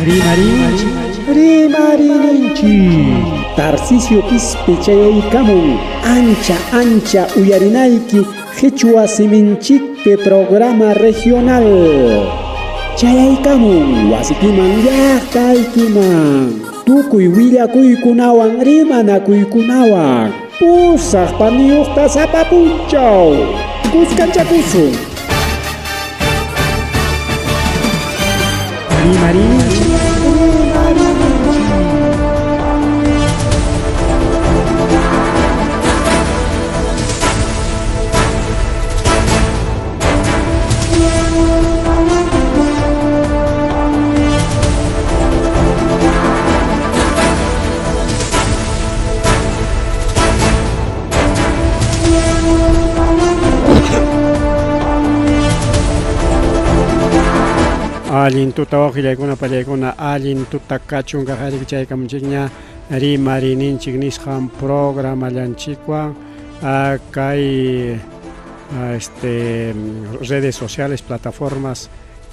Rimarinchik, rimarininchik. Tarcisio Quispe chayaykamun ancha ancha uyarinayki qhichwa siminchikpi programa regional. Chayaykamun wasikiman llaqtaykiman tukuy willakuykunawan rimanakuykunawan pusaq paniyuqta sapa punchaw kuskanchakusun. Rimarinchik, rimarinchik. Allin tuta waqillaykuna pallaykuna allin tuta kachun kaqariki chaykamunchikña rimarininchik nisqan programallanchikwan kay este redes sociales plataformas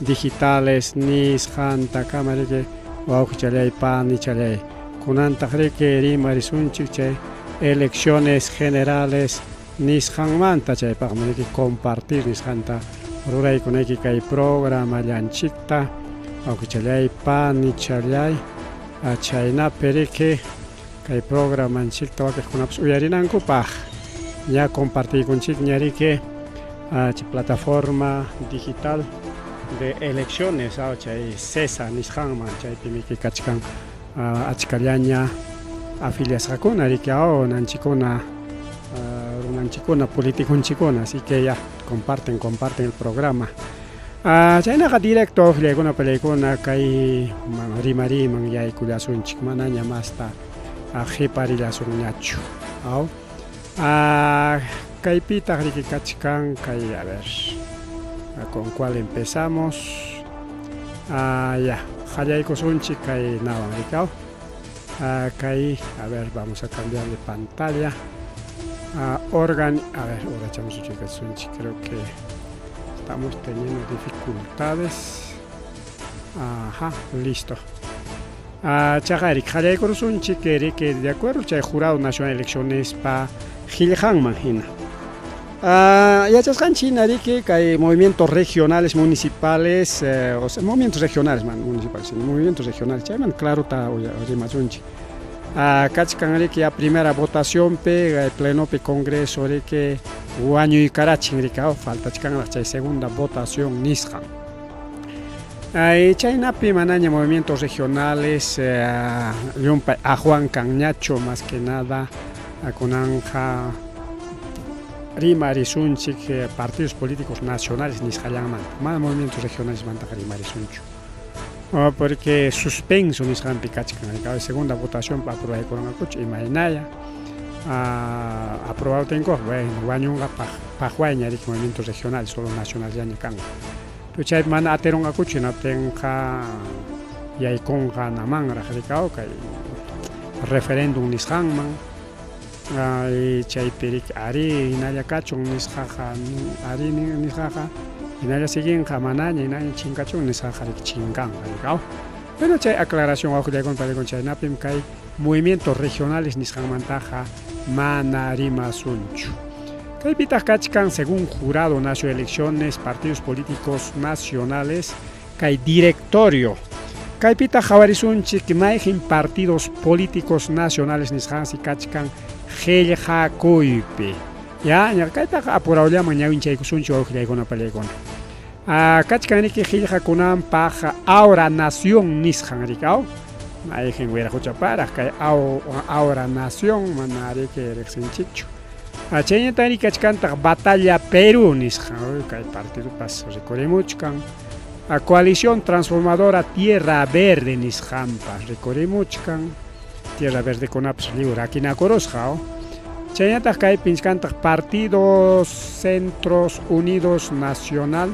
digitales nisqantakama riki wawqichallay panichallay kunantaq riki rimarisunchik chay elecciones generales nisqanmanta chaypaqmi riki compartir nisqanta ruraykunayki kay programallanchikta wawqichallay panichallay chaynapi riki kay programanchikta wakiqkunapas uyarinankupaq ña compartiykunchikña riki chay plataforma digital de elecciones chay CESA nisqanman chaypimiki kachkan achkallaña afiliasqakuna riki nanchikuna runanchikuna politiconchikuna así que ya comparten comparten el programa chaynaqa directo uqllaykuna pallaykuna kay rimariman yaykullasunchik manaña masta qhiparillasunñachu aw kaypitaq riki kachkan kay a ver con cuál empezamos ya qallaykusunchik kay nawan riki aw kay a ver vamos a cambiar de pantalla organ a ver urachamusunchik creo que estamos teniendo dificultades ajá listo chaqari qallaykurusunchik riki de acuerdo chay jurado nacional de eleccionespa qillqanman hina yachasqanchik hina riki kay movimientos regionales municipales o sea movimientos regionales mana municipales sino movimientos regionales chayman clarota rimasunchik kachkan riki ya primera votacionpi plenopi congreso riki wañuykarachin riki faltachkanraq chay segunda votación nisqan chaynapi manaña movimientos regionales llumpay aqwan kanñachu más que nada kunanqa rimarisunchik partidos políticos nacionales nisqallanmanta mana movimientos regionalesmantaqa rimarisunchu porque suspenso nisqanpi kachkan segunda votación aprobaykuranqakuchu imaynaya aprobaptinkuqa bueno wañunqa paqwayña riki movimientos regionales solo nacionalllaña kanqa pero chaypi mana atirunqakuchu hinaptinqa yaykunqa namanraq riki kay referéndum nisqanman chaypi riki arí hinalla kachun nisqaqa arí nisqaqa hinalla siguinqa manaña hinaña chinkachun nisqaqa riki chinkanqa riki aw pero chay aclaración wawqillaykuna panikuna chaynapim kay movimientos regionales nisqanmantaqa mana rimasunchu kaypitaq kachkan según jurado nacional de elecciones partidos políticos nacionales kay directorio kaypitaq qhawarisunchik mayqin partidos políticos nacionales nisqansi kachkan qillqakuypi ya kaytaqa apurawllaman ñawinchaykusunchik wawqillaykuna pallaykuna kachkan riki qillqakunanpaq Ahora Nación nisqan riki aw mayqin wiraquchaparaq kay Ahora Nación mana riki riqsinchikchu chayñataq riki kachkantaq Batalla Perú nisqan kay partidopas rikurimuchkan Coalición Transformadora Tierra Verde nisqanpas rikurimuchkan Tierra Verdekunapas lliw rakinakurusqa chaynataq kaypi nichkantaq Partidos Centros Unidos Nacional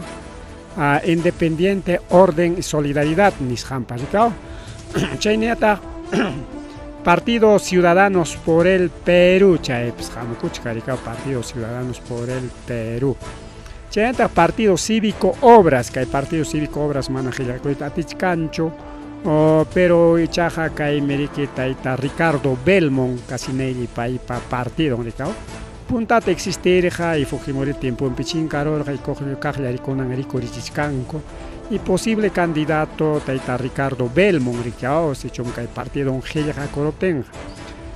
Independiente Orden y Solidaridad nisqanpas riki chaynataq Partido Ciudadanos por el Perú chaypas hamukuchkan riki Partido Ciudadanos por el Perú chaynataq Partido Cívico Obras kay Partido Cívico Obras mana qillqakuyta atichkanchu Pero ichaqa kaymi riki tayta Ricardo Belmont Casinelli paypa partidon rikaw puntata existirqa y Fujimori tiemponpi chinkarurqa y kaqlla rikunan rikurichichkanku y posible candidato tayta Ricardo Belmont rikaw sichum kay partidon qillqakuruptinqa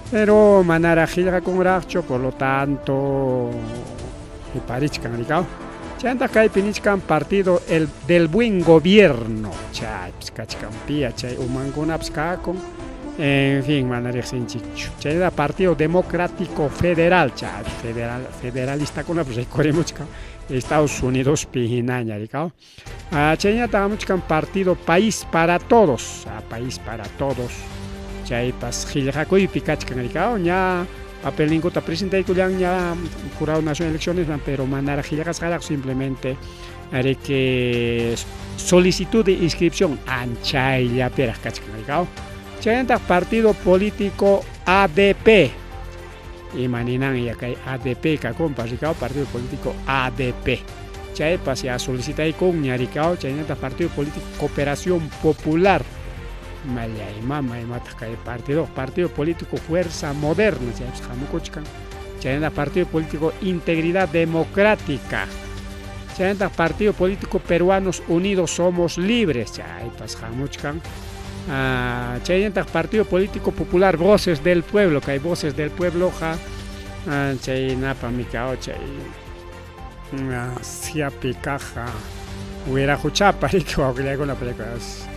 pero manaraq qillqakunraqchu, por lo tanto qiparichkan rikaw. Chayantaq kaypi nichkan partido el del buen gobierno, chaypis kachkan pia chay umankunapas kakun, en fin, mana riqsinchikchu. Chayta Partido Democrático Federal, chaypi federal, federalistakunapas rikurimuchkan Estados Unidospi hinaña rikaw. Chayñataq hamuchkan Partido País para Todos, País para Todos, chaypas qillqakuypi kachkan rikaw, ña papelninkuta presentaykullanña Jurado Nacional de Eleccionesman, pero manaraq qillqasqaraq, simplemente riki solicitud de inscripción anchayllapiraq kachkan rikaw. Chaynataq Partido Político ADP, ima ninan ya kay ADP kakunpas rikaw, Partido Político ADP, chaypas ya solicitaykunña rikaw. Chaynataq Partido Político Cooperación Popular, mallay mama imataq kay partido, Partido Político Fuerza Moderna, chaypas hamukuchkan. Chaynataq Partido Político Integridad Democrática, chaynataq Partido Político Peruanos Unidos Somos Libres, chaypas hamuchkan. Chaynataq Partido Político Popular Voces del Pueblo, kay Voces del Pueblo ja chaynapa mikao chay siapi kaq wiraquchapa riki wawqillaykuna películas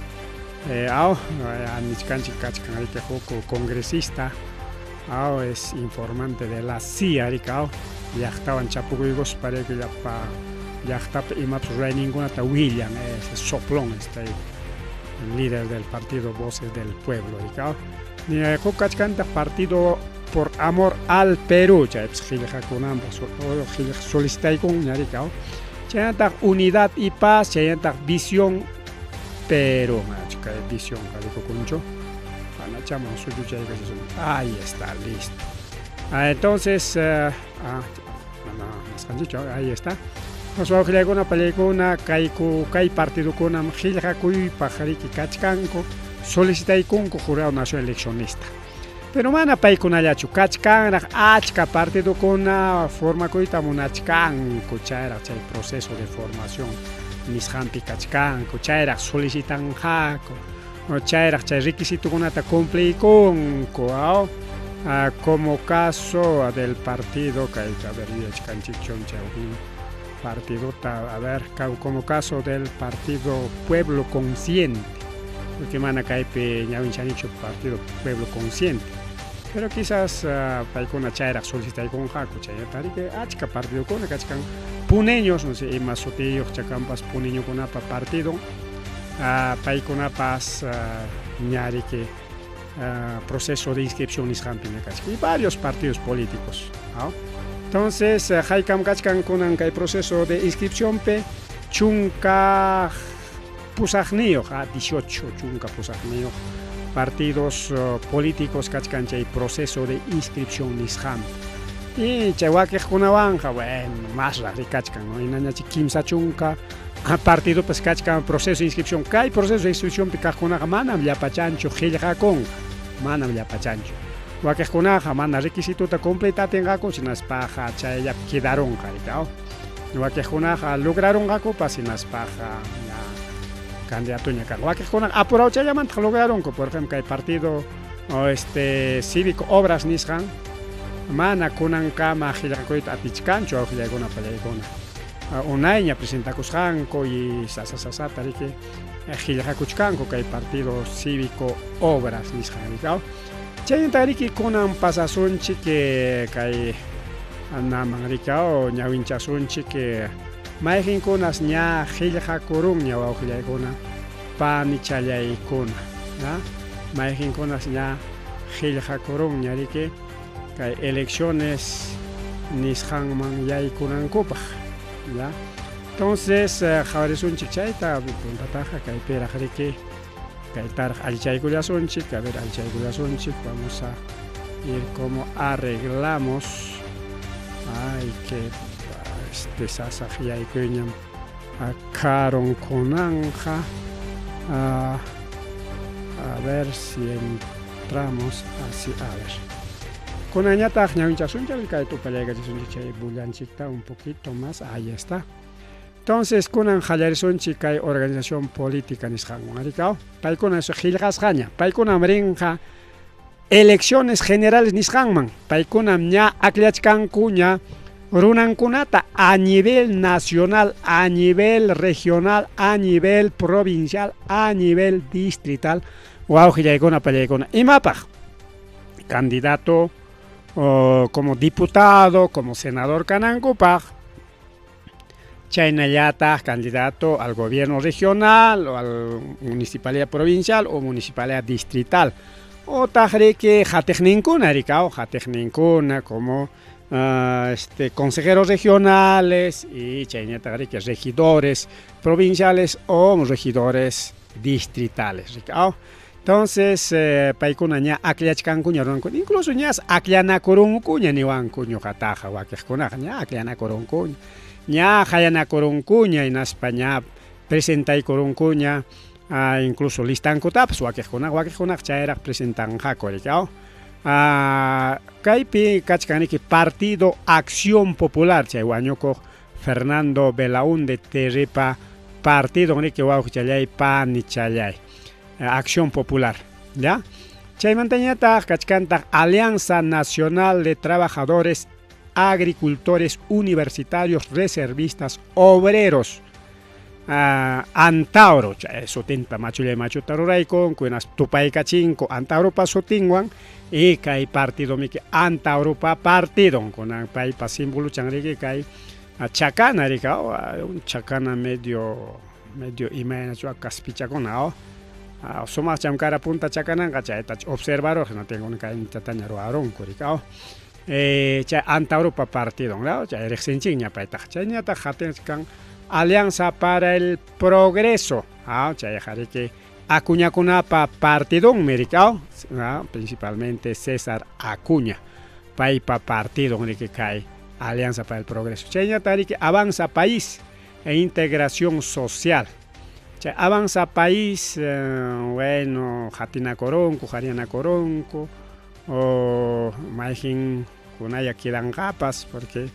aw nichkanchik kachkan riki huk congresista aw es informante de la CIA riki aw llaqtawan chapukuykuspa riki llapa llaqtapi imapas rurayninkunata willan, es soplón este el líder del partido Voces del Pueblo riki aw. Huk kachkantaq Partido por Amor al Perú, chaypas qillqakunanpaq solicitaykunña riki aw. Chaynataq Unidad y Paz, chaynataq Visión Perú, kay Visión rikukunchu anachaman suyuchaykachisun, ahí está, listo. Entonces mana ahí está. Entonces wawqillaykuna pallaykuna kayku kay partidokunam qillqakuypaq riki kachkanku, solicitaykunku Jurado Nacional Eleccionista. Pero mana paykunallachu, kachkanraq achka partidokuna formakuyta munachkanku, chayraq chay proceso de formación nisqanpi kachkanku, chayraq solicitanqaku, chayraq chay requisitokunata cumpliykunku, aw como caso del partido kay, a ver, yuyachkanchikchun chay partidota, a ver, como caso del partido Pueblo Consciente, porque mana kaypi ñawinchanichu Partido Pueblo Consciente, pero quizás paykuna chayraq solicitaykunqaku. Chaynata riki achka partidokuna kachkan, puneños, no sé ima sutiyuq chakampas puneñokunapa partido, paykunapas ña riki proceso de inscripción nisqanpi ña kachkan, y varios partidos políticos, ¿no? Entonces haykam kachkan kunan kay proceso de inscripción pe 18, 18, 18 partidos políticos kachkan chay proceso de inscripción nisqanpi. Y chay wakiqkunawanqa, bueno, masraq rikachkan, no, inañachi 30 partidopas kachkan proceso de inscripción. Kay proceso de inscripciónpi kaqkunaqa manam llapachanchu qillqakunqa, manam llapachanchu. Wakiqkunaqa mana requisitota completa atinqaku, hinaspaqa chayllapi quedarunqa rikaw. Wakiqkunaqa lograrunqakupas, hinaspaqa ña candidatoña kanqa. Wakiqkunaqa apurawchallamantaq lograrunku, por ejemplo, kay partido este cívico Obras nisqan mana kunankama qillqakuyta atichkanchu wawqillaykuna pallaykuna. Unayña presentakusqanku y sasa sasata riki qillqakuchkanku kay partido cívico Obras nisqan rikaw. Chaynata riki kunan pasasunchik kay naman rikaw, ñawinchasunchik mayqinkunas ña qillqakurunña wawqillaykuna panichallaykuna, mayqinkunas ña qillqakurunña riki kay elecciones nisqanman yaykunankupaq, ya. Entonces qhawarisunchik chayta, puntataqa kaypiraq riki kaytaraq allichaykullasunchik, a ver, allichaykullasunchik, vamos a ir como arreglamos. Ay, que este sasaq yaykuyñam karun kunanja. A ver si entramos así, a ver. Kunanñataq ñawinchasunchik kay tupallaykachisunchik chay bullanchikta un poquito más, ahí está. Entonces, kunan qallarisunchik kay organización política nisqanwan, arikaw. Paykuna eso qillqasqaña, paykunam rinqa elecciones generales nisqanman, paykunam ña akllachkankuña runankunata a nivel nacional, a nivel regional, a nivel provincial, a nivel distrital, wawqillaykuna pallaykuna. Imapaq? Candidato o, como diputado, como senador kanankupaq, chaynallataq candidato al gobierno regional o al municipalidad provincial o municipalidad distrital. Otaq riki qatiqninkuna rikaw, qatiqninkuna como consejeros regionales y chaynataq riki regidores provinciales o regidores distritales rikaw. Entonces, paykuna ña akllachkankuña runankuna, incluso ñas akllanakurunkuña niwanku ñuqataqa wakiqkunaqa ña akllanakurunkuña, ña qayanakurunkuña hinaspa ña presentaykurunkuña incluso listankutapas wakiqkunaqa, wakiqkunaqa chayraq presentanqaku rikaw. Kaypi kachkan riki Partido Acción Popular, chay wañukuq Fernando Belaúnde Terrypa partido riki wawqichallay panichallay. Acción Popular, ¿ya? Chaymantañataq kachkantaq Alianza Nacional de Trabajadores, Agricultores, Universitarios, Reservistas, Obreros. Antauro, chay sutinta machullay machuta ruraykunku, hinaspa tupaykachinku Antauropa sutinwan y kay partido miki Antauropa partido, kunan paypa símbolo riki kay chakana rika, un chakana medio medio imaynachu kaspichakuna oh. Sumaqcham kara punta chakananqa chayta observaruq no tengo kaytataña ruwarunku rika oh. Chay Antauropa partido, ¿no? Chay riqsinchikña paytaqa. Chayñataq qatichkan Alianza para el Progreso, chayqa riki Acuñakunapa partidonmi rika, principalmente César Acuña, paypa partido riki kay Alianza para el Progreso. Chayñataq riki Avanza País e Integración Social. Chay Avanza País, bueno, qatinakurunku, qarianakurunku, o mayqin kunaya quedanqapas porque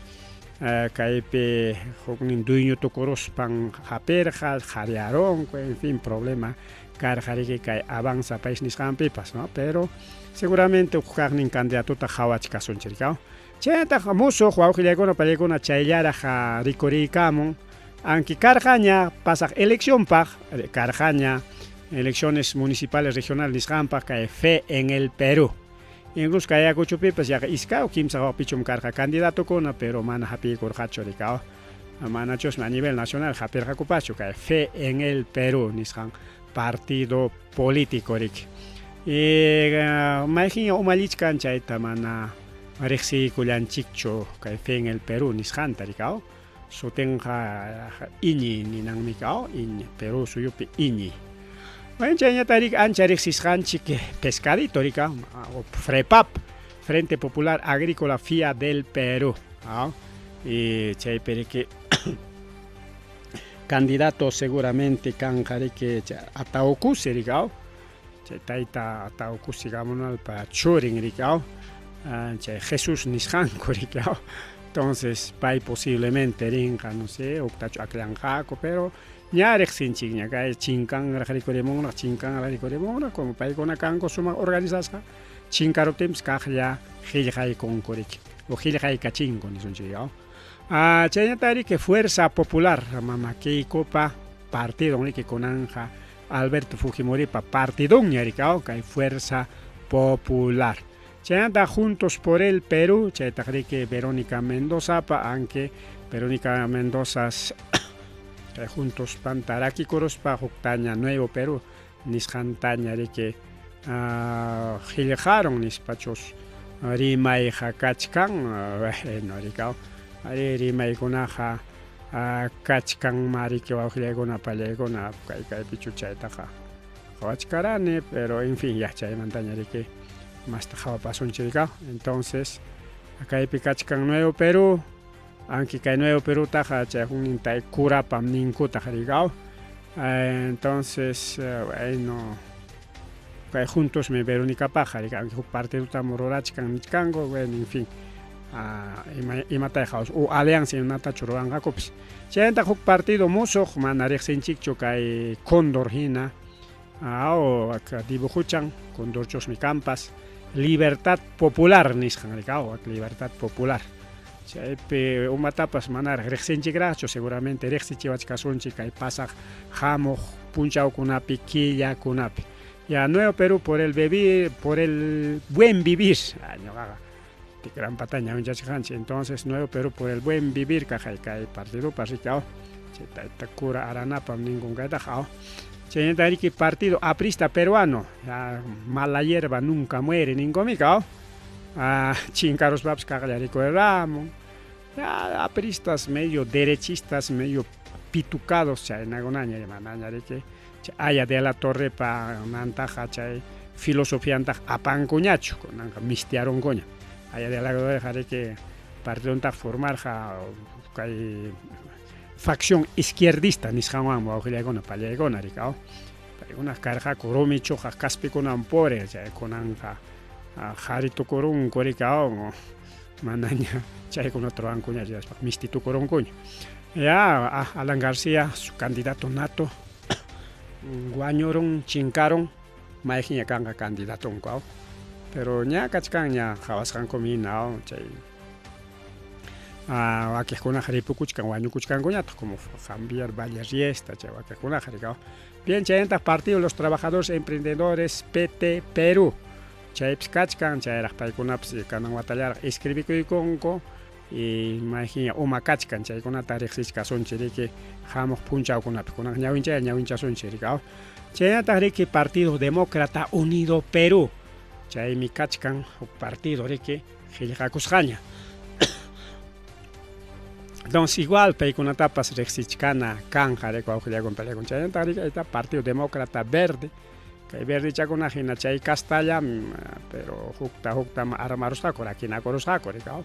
kaypi huknin dueño tukuruspan hapirqa, qariarunku, en fin, problema karqa riki kay Avanza País nisqanpipas, ¿no? Pero seguramente huk kaqnin candidatota qhawachkasunchik rikaw. Chaynataq musuq wawqillaykuna pallaykuna chayllaraq rikuriykamun, aunque karqaña pasaq eleccionpaq, karqaña elecciones municipales regionales nisqanpaq kay Fe en el Perú. Incluso kay Ayacuchopipas yaqa iskay o kimsa wapichum karqa candidatokuna, pero mana hapiykurqachu rikaw. Manachusmi a nivel nacional hapirqakupaschu kay Fe en el Perú nisqan partido político riki. Mayqin umallichkan chayta mana riqsiykullanchikchu kay Fe en el Perú nisqanta rikaw. Sutinqa iñi ninanmi kaw, iñi, Perú suyupi iñi. Bueno, chayñataq riki ancha riqsisqanchik pescadito rika, o FREPAP, Frente Popular Agrícola FIA del Perú. Y chaypi riki candidato seguramente kanqa riki Ataucusi rikaw, chay tayta Ataucusi Gamonalpa churin rikaw, chay Jesús nisqanku rikaw. Entonces, pay posiblemente rinqa, no sé, huktachu akllanqaku, pero ña riqsinchikña kay chinkanraq rikurimunraq, chinkanraq rikurimunraq, como paykuna kanku sumaq organizasqa, chinkaruptinpas kaqlla qillqaykunku riki, o qillqaykachinku nisunchik. Chaynataq riki Fuerza Popular, mama Keikopa partido riki kunanja Alberto Fujimoripa partidonña rikaw, kay Fuerza Popular. Chaynataq Juntos por el Perú, chaytaq riki Verónica Mendozapa, aunque Verónica Mendoza Juntos pantarakikuruspa huktaña Nuevo Perú nisqantaña riki qillqarun nispachus rimayqa kachkan, bueno rikaw, ari rimaykunaqa kachkan mariki wawqillaykuna pallaykuna kay kaypichu chaytaqa qhawachkarani, pero en fin, ya chaymantaña riki masta qhawapasunchik rikaw. Entonces, kaypi kachkan Nuevo Perú, aunque kay Nuevo Perútaqa chay huknin tay kurapam ninkutaq rikaw. Entonces, bueno, Kay juntosmi Veronicapaqqa riki huk partidotam rurachkan nichkanku, bueno en fin. Ima imatay qawas o alianza imatachu ruranqakupis. Chaymanta huk partido musuq mana riqsinchikchu kay Cóndor hina aw dibujuchan condorchusmi kanpas Libertad Popular nisqan riki aw Libertad Popular. Chaypi umatapas manaraq riqsinchikraqchu seguramente riqsichiwachkasunchik kay pasaq hamuq punchawkunapi killakunapi. Ya Nuevo Perú por el bebir, por el buen vivir. Ñuqaqa tikrampata ñawinchachkanchik. Entonces Nuevo Perú por el buen vivir kaqay kay partidopas riki aw. Chay tayta cura Aranapam ninkun kaytaqa aw. Chaynata riki partido aprista peruano. Ya mala hierba nunca muere ninkumika aw. Ah, chinkaruspapas kaqlla rikurirqamun. Ya apristas medio derechistas medio pitucados chaynakunaña manaña riki. Chay Aya de la Torrepa nantaqa chay filosofiantaq apankuñachu kunanqa mistiarunkuña. Aya de la Torreqa riki partidontaq formarqa kay facción izquierdista nisqanwanmi wawqillaykuna pallaykuna riki aw. Paykunaq karqaku rumi chuqaq kaspikunawan puriq chay kunanqa qhari tukurunku riki aw manaña chaykunata ruwankuñachu hinaspa misti tukurunkuña. Ya Alan García su candidato nato wañurun chinkarun mayqinña kanqa candidatonku aw pero ña kachkanña qhawasqankum hina aw chay wakiqkunaqa ripukuchkan wañukuchkankuñataq como Javier Valle Riesta chay wakiqkunaqa riki aw. Bien chaynataq Partido de los Trabajadores Emprendedores PT Perú chaypis kachkan chayraq paykunapas kanan watallaraq escribikuykunku y mayqinña uma kachkan chaykunata riqsichkasunchik riki hamuq punchawkunapi kunan ñawinchaya ñawinchasunchik riki aw. Chaynataq riki Partido Demócrata Unido Perú chaymi kachkan huk partido riki qillqakusqaña. Entonces igual paykunatapas riqsichkana kanqa riki wawqillaykuna pallaykuna chaynataq riki ayta Partido Demócrata Verde kay verdichakuna hina chay kastallam pero hukta huktam armarusqaku rakinakurusqaku riki aw.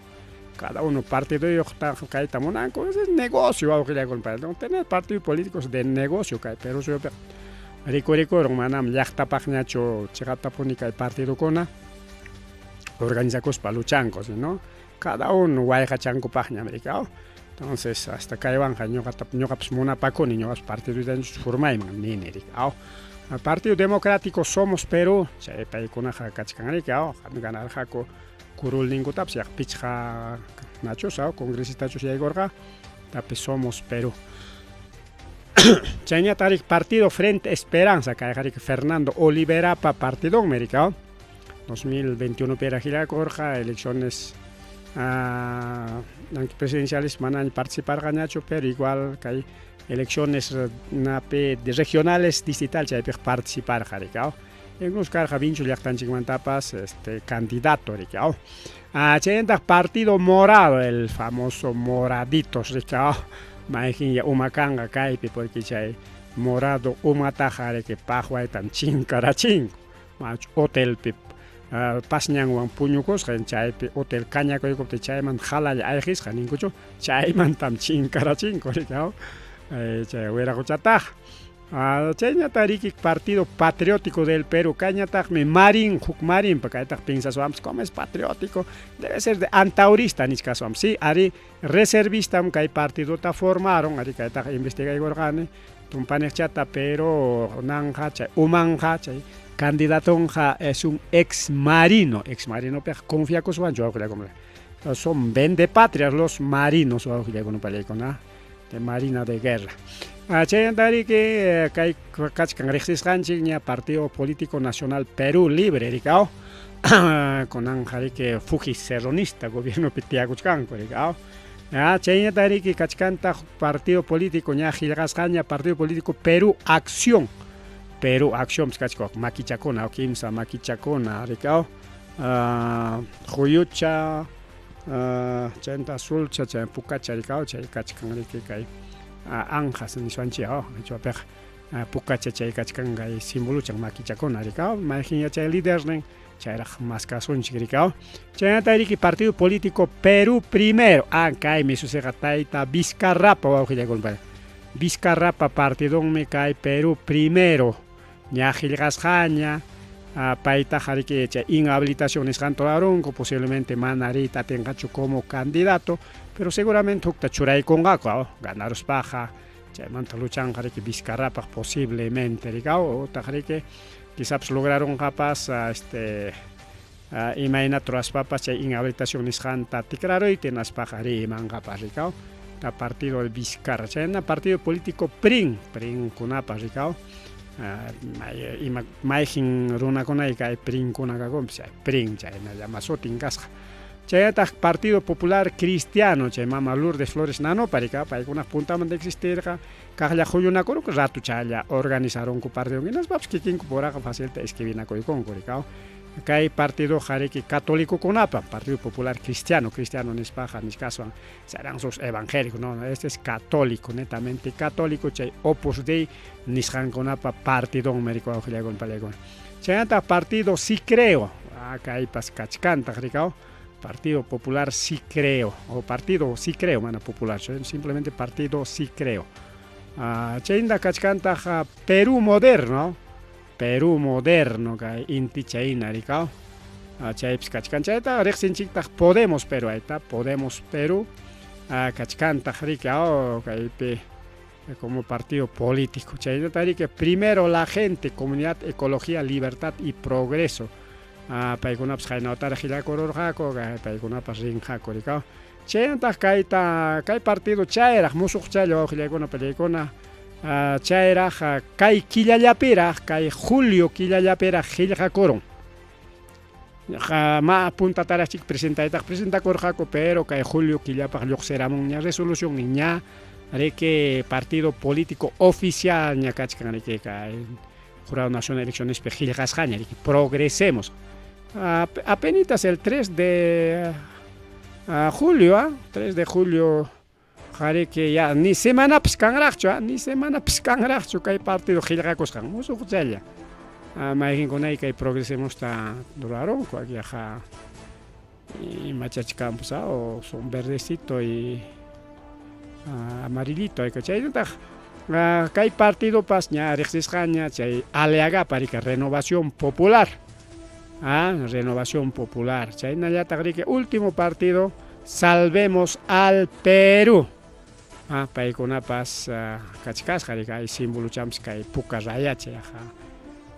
Cada uno partidoyuqta kayta munanku es negocio wawqillaykuna pallaykuna tener partidos políticos de negocio kay Perú suyupiqa rikurikurun manam llaqtapaqñachu chiqaptapuni kay partidokuna organizakuspa luchanku sino cada uno wayqachankupaqñam riki aw. Entonces hasta kaywanqa ñuqata ñuqapas munapakuni ñuqapas partidoytañachus formayman nini riki aw. Partido Democrático Somos Perú chay paykunaqa kachkan riki aw ganarqaku curulninkutapas yaqa pichqa nachus aw congresistachus yaykurqa tapi Somos Perú. Chayñataq riki Partido Frente Esperanza kayqa riki Fernando Oliverapa partidonmi riki aw. 2021 pira hillakurqa elecciones presidenciales manaña participarqañachu pero igual kay elecciones napi regionales distrital chaypiq participarqa riki aw. Incluso karqa Vincho llaqtanchikmantapas este candidato riki aw. Chaymantaq Partido Morado el famoso moraditos riki aw. Mayqinlla uma kanqa kaypi porque chay morado umataqa riki paqwaytam chinkarachinku. Mach hotelpi pasñanwan puñukusqa chaypi hotel kañakuykuptin chayman qalalla ayqisqa ninkuchu chaymantam chinkarachinku riki aw chay wiraquchataq. Chayñataq riki Partido Patriótico del Perú kayñataqmi Marín huk Marinpa kaytaq piensaswanpas como es patriótico debe ser de antaurista nichkaswanpas sí arí reservistam kay partidota formaron arí kaytaqa investigaykurqani tumpaniqchata pero nanqa chay umanqa chay candidatonqa es un ex marino ex marinopiqa confiakuswanchu wawqillaykuna son vendepatrias los marinos wawqillaykuna pallaykuna de marina de guerra. Chaymanta riki kay kachkan riqsisqanchik ña Partido Político Nacional Perú Libre riki aw. Kunanqa riki Fuji Serronista gobiernopi tiyakuchkanku riki aw. Chayñataq riki kachkantaq partido político ña qillqasqaña Partido Político Perú Acción. Perú Acción kachkan makichakuna kimsa makichakuna riki aw. Quyucha chaymanta azulcha chay pukacha riki aw chay kachkan riki kay anqas niswanchik aw qichwapiqa pukacha chay kachkan kay simboluchan makichakuna riki aw mayqin yachay lidernin chayraq maskasunchik riki aw. Chaynata riki Partido Político Perú Primero kaymi susiqa tayta Vizcarrapa wawqillaykuna Vizcarrapa partidonmi kay Perú Primero ña qillqasqaña. Paytaqa riki chay inhabilitación nisqanta rurarunku, posiblemente mana riyta atinqachu como candidato, pero seguramente hukta churaykunqaku, ganaruspaqa chaymanta luchanqa riki Vizcarrapaq posiblemente riki, utaq riki quizás lograrunqapas este imaynata ruraspapas chay inhabilitación nisqanta tikraruyta hinaspaqa rimanqapas riki, ta partido de Vizcarra. Chayna partido político PRIN, PRINkunapas riki, ima mayqin runakunay kay PRINkuna kakunpis chay PRIN chaynallama sutin kasqa. Chaynataq Partido Popular Cristiano, chay mama Lourdes Flores Nanopa riki, paykunaq puntamanta existirqa, kaqlla huñunakurunku ratuchalla organizarunku partido hinaspapas kikinku puraqa facilta escribinakuykunku riki. Kay partidoqa riki catolicokunapa, Partido Popular Cristiano, cristiano nispaqa nichkaswan serán sus evangélicos, no, no, este es católico, netamente católico, chay Opus Dei nisqankunapa partidonmi riki, wawqillaykuna panillaykuna. Chaynataq partido Sí Creo, kaypas kachkantaq riki, Partido Popular Sí Creo, o Partido Sí Creo, mana popular, simplemente Partido Sí Creo. Chaynata kachkantaq Perú Moderno, Perú Moderno kay inti chayna riki, chaypis kachkan. Chayta riqsinchiktaq Podemos Perú, ahí está, Podemos Perú kachkantaq riki, kaypi como partido político. Chaynata riki Primero la Gente, Comunidad, Ecología, Libertad y Progreso. Paykunapas haynawtaraq qillakururqaku, paykunapas rinqaku riki. Chaynataq kayta kay partido chayraq musuqchalla, wawqillaykuna panillaykuna, chayraq kay killallapiraq, kay julio killallapiraq qillqakurun. Ma puntataraq chik presentaytaq presentakurqaku, pero kay julio killapaq lluqsiramunña resolución ña riki partido político oficial ña kachkan riki, kay Jurado Nacional de Eleccionespi qillqasqaña riki Progresemos. Apenitas el 3 de julio, 3 de julio qariki, ya ni semanapas kanraqchu, ni semanapas kanraqchu kay partido qillqakusqan, musuqchalla. Mayqinkunay kay Progresemosta rurarunku, yaqa imachachkanpas o son verdecito y amarillito. Chaynataq kay partidopas ña riqsisqaña, chay Aleagapa riki, Renovación Popular, Renovación Popular. Chaynallataq riki último partido, Salvemos al Perú, paykunapas kachkasqa riki, hay símbolo champi kay puka rayacha, yaqa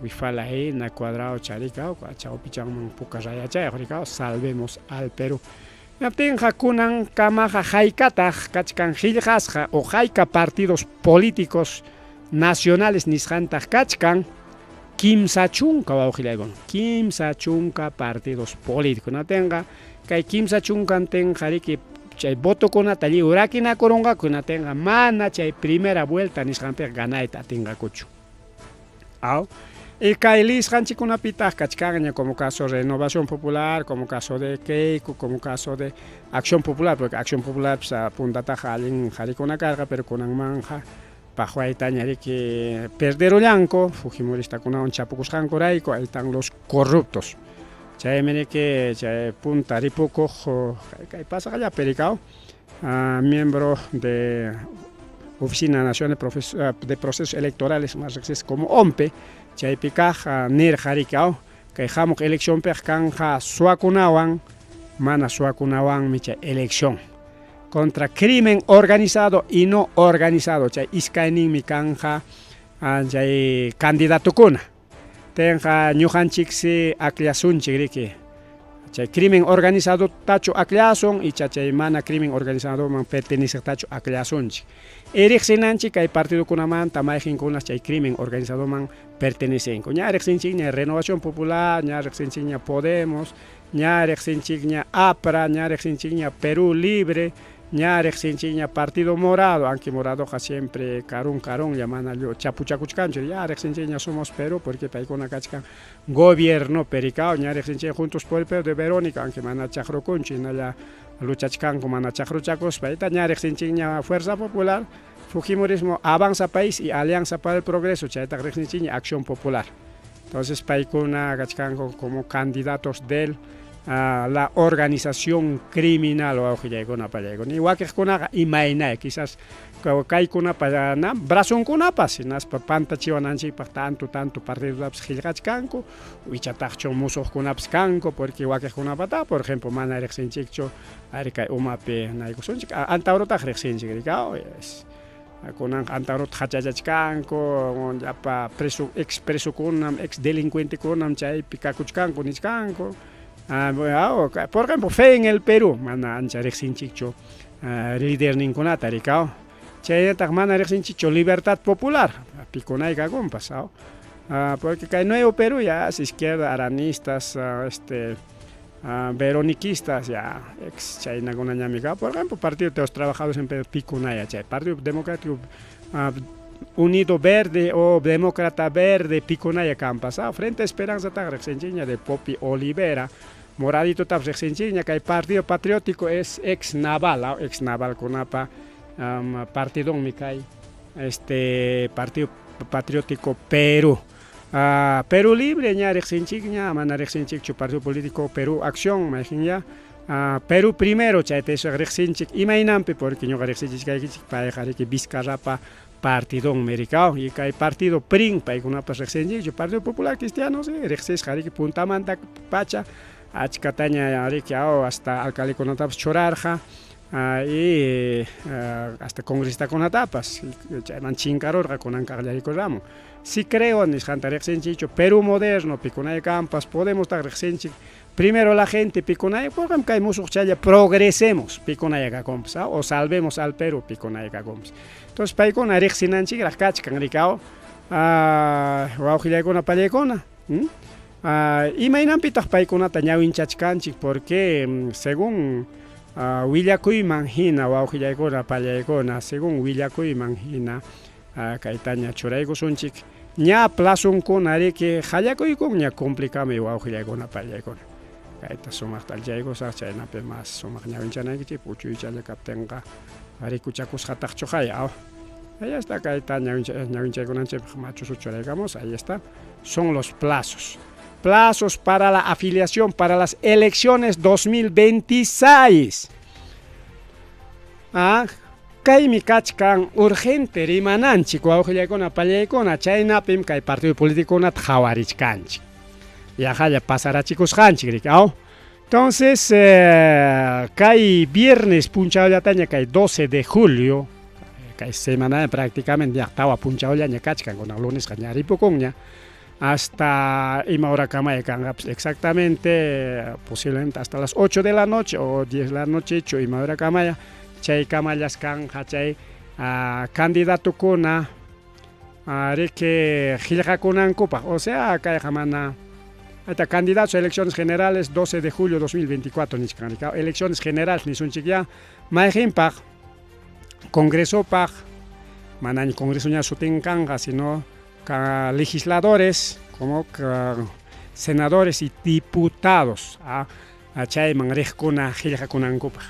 wifala hina cuadrado charika, chawpichanman puka rayachayuq riki, Salvemos al Perú. Hinaptinqa kunankamaqa haykataq kachkan qillqasqa o hayka partidos políticos nacionales nisqantaq kachkan? 30, wawqillaykuna, 30 partidos políticos. Hinaptinqa kay 30ntinqa riki chay votokunata lliw rakinakurunqaku, hinaptinqa mana chay primera vuelta nisqanpiqa ganayta atinqakuchu. Aw. Y kay lisqanchikkunapitaq kachkanña, como caso Renovación Popular, como caso de Keiko, como caso de Acción Popular, porque Acción Popular puntataqa allin qarikuna karqa, pero kunanmanja paqwaytaña riki perderullanku fujimoristakunawan chapukusqankurayku, ahí están los corruptos. Chaymi riki chay punta ripukuq kay pasaqllapi rikaw, miembro de Oficina Nacional de Procesos Electorales, más riqsisqa como ONPE, chaypi kaq nirqa riki, kay hamuq eleccionpiqa kanja suwakunawan mana suwakunawanmi chay elección, contra crimen organizado y no organizado, chay iskayninmi kanja chay candidatokuna. Tenqa ñuqanchiksi akllasunchik riki, chay crimen organizado tachu akllasun icha chay mana crimen organizadoman perteneceqtachu akllasunchik. Riqsinanchik kay partidokunamanta mayqinkunas chay crimen organizadoman pertenecenku. Ña riqsinchikña Renovación Popular, ña riqsinchikña Podemos, ña riqsinchikña APRA, ña riqsinchikña Perú Libre, ña riqsinchikña Partido Morado, aunque Moradoqa siempre karun karunlla, mana chapuchakuchkanchu. Ya riqsinchikña Somos Perú, porque paykuna kachkan gobierno pericao, ña riqsinchik Juntos por el Perú de Verónica, aunque mana chaqrukunchu, hinalla luchachkanku mana chaqruchakuspa. Ña riqsinchikña Fuerza Popular, Fujimorismo Avanza País y Alianza para el Progreso, chaytaq riqsinchikña Acción Popular. Entonces paykuna kachkanku como candidatos del La organización criminal wawqillaykuna pallaykuna y wakiqkunaqa imaynaya quizás kaykunapa na brazonkunapas hinaspa pantachiwananchikpaq tanto tanto partidotapas qillqachkanku ichataqchu musuqkunapas kanku porque wakiqkunapataqa por ejemplo mana riqsinchikchu ari kay umapi naykusunchik Antaurotaq riqsinchik rikaw kunanqa Antaurota hachachachkanku llapa preso ex presokunam ex delincuentekunam chaypi kakuchkanku nichkanku. Por ejemplo, Fe en el Perú, mana ancha riqsinchikchu liderninkunata rikaw. Chaynataq mana riqsinchikchu Libertad Popular, pikunay kakunpas, porque kay Nuevo Perú ya es izquierda, aranistas, veroniquistas, ya ex chaynakunañami ka. Por ejemplo, Partido de los Trabajadores en Perú, pikunaya chay, Partido Democrático Unido Verde o Demócrata Verde, pikunaya kanpas. Frente Esperanza taq riqsinchikña de Popi Olivera, Moradito tapas riqsinchikña, kay Partido Patriótico es ex naval, ex navalkunapa partidonmi kay este Partido Patriótico Perú. Perú Libre ña riqsinchikña, mana riqsinchikchu Partido Político Perú Acción, mayqin Perú Primero chayta riqsinchik imaynanpi porque ñuqa riqsichichkaykichik payqa riki Vizcarrapa partidonmi rikaw y kay partido PRIN paykunapas riqsinchikchu Partido Popular Cristiano sí riqsisqa riki puntamanta pacha achkataña riki hasta alcaldekunatapas churarqa y hasta congresistakunatapas chayman chinkarurqa kunan kaqllarikuramun. Si creo nisqanta riqsinchikchu Perú Moderno pikunay kampas Podemos taq riqsinchik Primero la gente pikunay por ejemplo kay musuq chaylla Progresemos pikunay kakunpas o Salvemos al Perú pikunay kakunpas. Entonces paykuna riqsinanchikraq kachkan rikaw wawqillaykuna pallaykuna imaynanpitaq paykunata ñawinchachkanchik porque según willakuyman hina wawqillaykuna pallaykuna según willakuyman hina kaytaña churaykusunchik ña plazonkuna riki qallakuykunña complicami wawqillaykuna pallaykuna kayta sumaqta alchaykusaq chaynapi mas sumaq ñawinchanaykichik uchuychalla kaptinqa rikuchakusqataqchu qaya. Ahí está kayta ñawinchaykunanchikpaq machusu churaykamus, ahí está, son los plazos. Plazos para la afiliación para las elecciones 2026. Kaymi kachkan urgente rimananchik wawqillaykuna pallaykuna chaynapim kay partido políticokunata qhawarichkanchik. Yaqalla pasarachikusqanchik riki, aw. Entonces, kay viernes punchawllataña kay 12 de julio, kay semana prácticamente ya tawa punchawllaña kachkan kunan lunesqa ña ripukunña hasta ima hora kamay kanqapas exactamente posiblemente hasta las 8 de la noche o 10 de la noche chu ima hora kamaya chay kamallas kanja chay candidatukuna riki qillqakunankupaq, o sea kayqa mana Ahí candidatos a elecciones generales 12 de julio 2024 nichkan elecciones generales nisunchik ya mayqinpaq congresopaq manaña congreso ña sutin kanqa sino ka legisladores como ka senadores y diputados chayman riqkuna qillqakunankupaq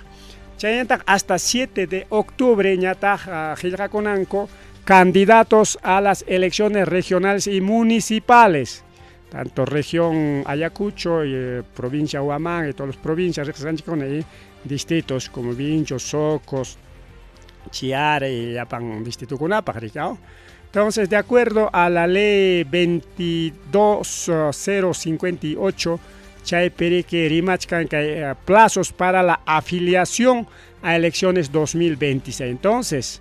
chaynataq hasta 7 de octubre ñataq qillqakunanku candidatos a las elecciones regionales y municipales tanto región Ayacucho, y, provincia Huamán y todas las provincias y distritos como Vinchos, Socos, Chiare y llapan distritokunapaq rikaw. Entonces, de acuerdo a la ley 22058, chaypi riki rimachkan kay plazos para la afiliación a elecciones 2026. Entonces,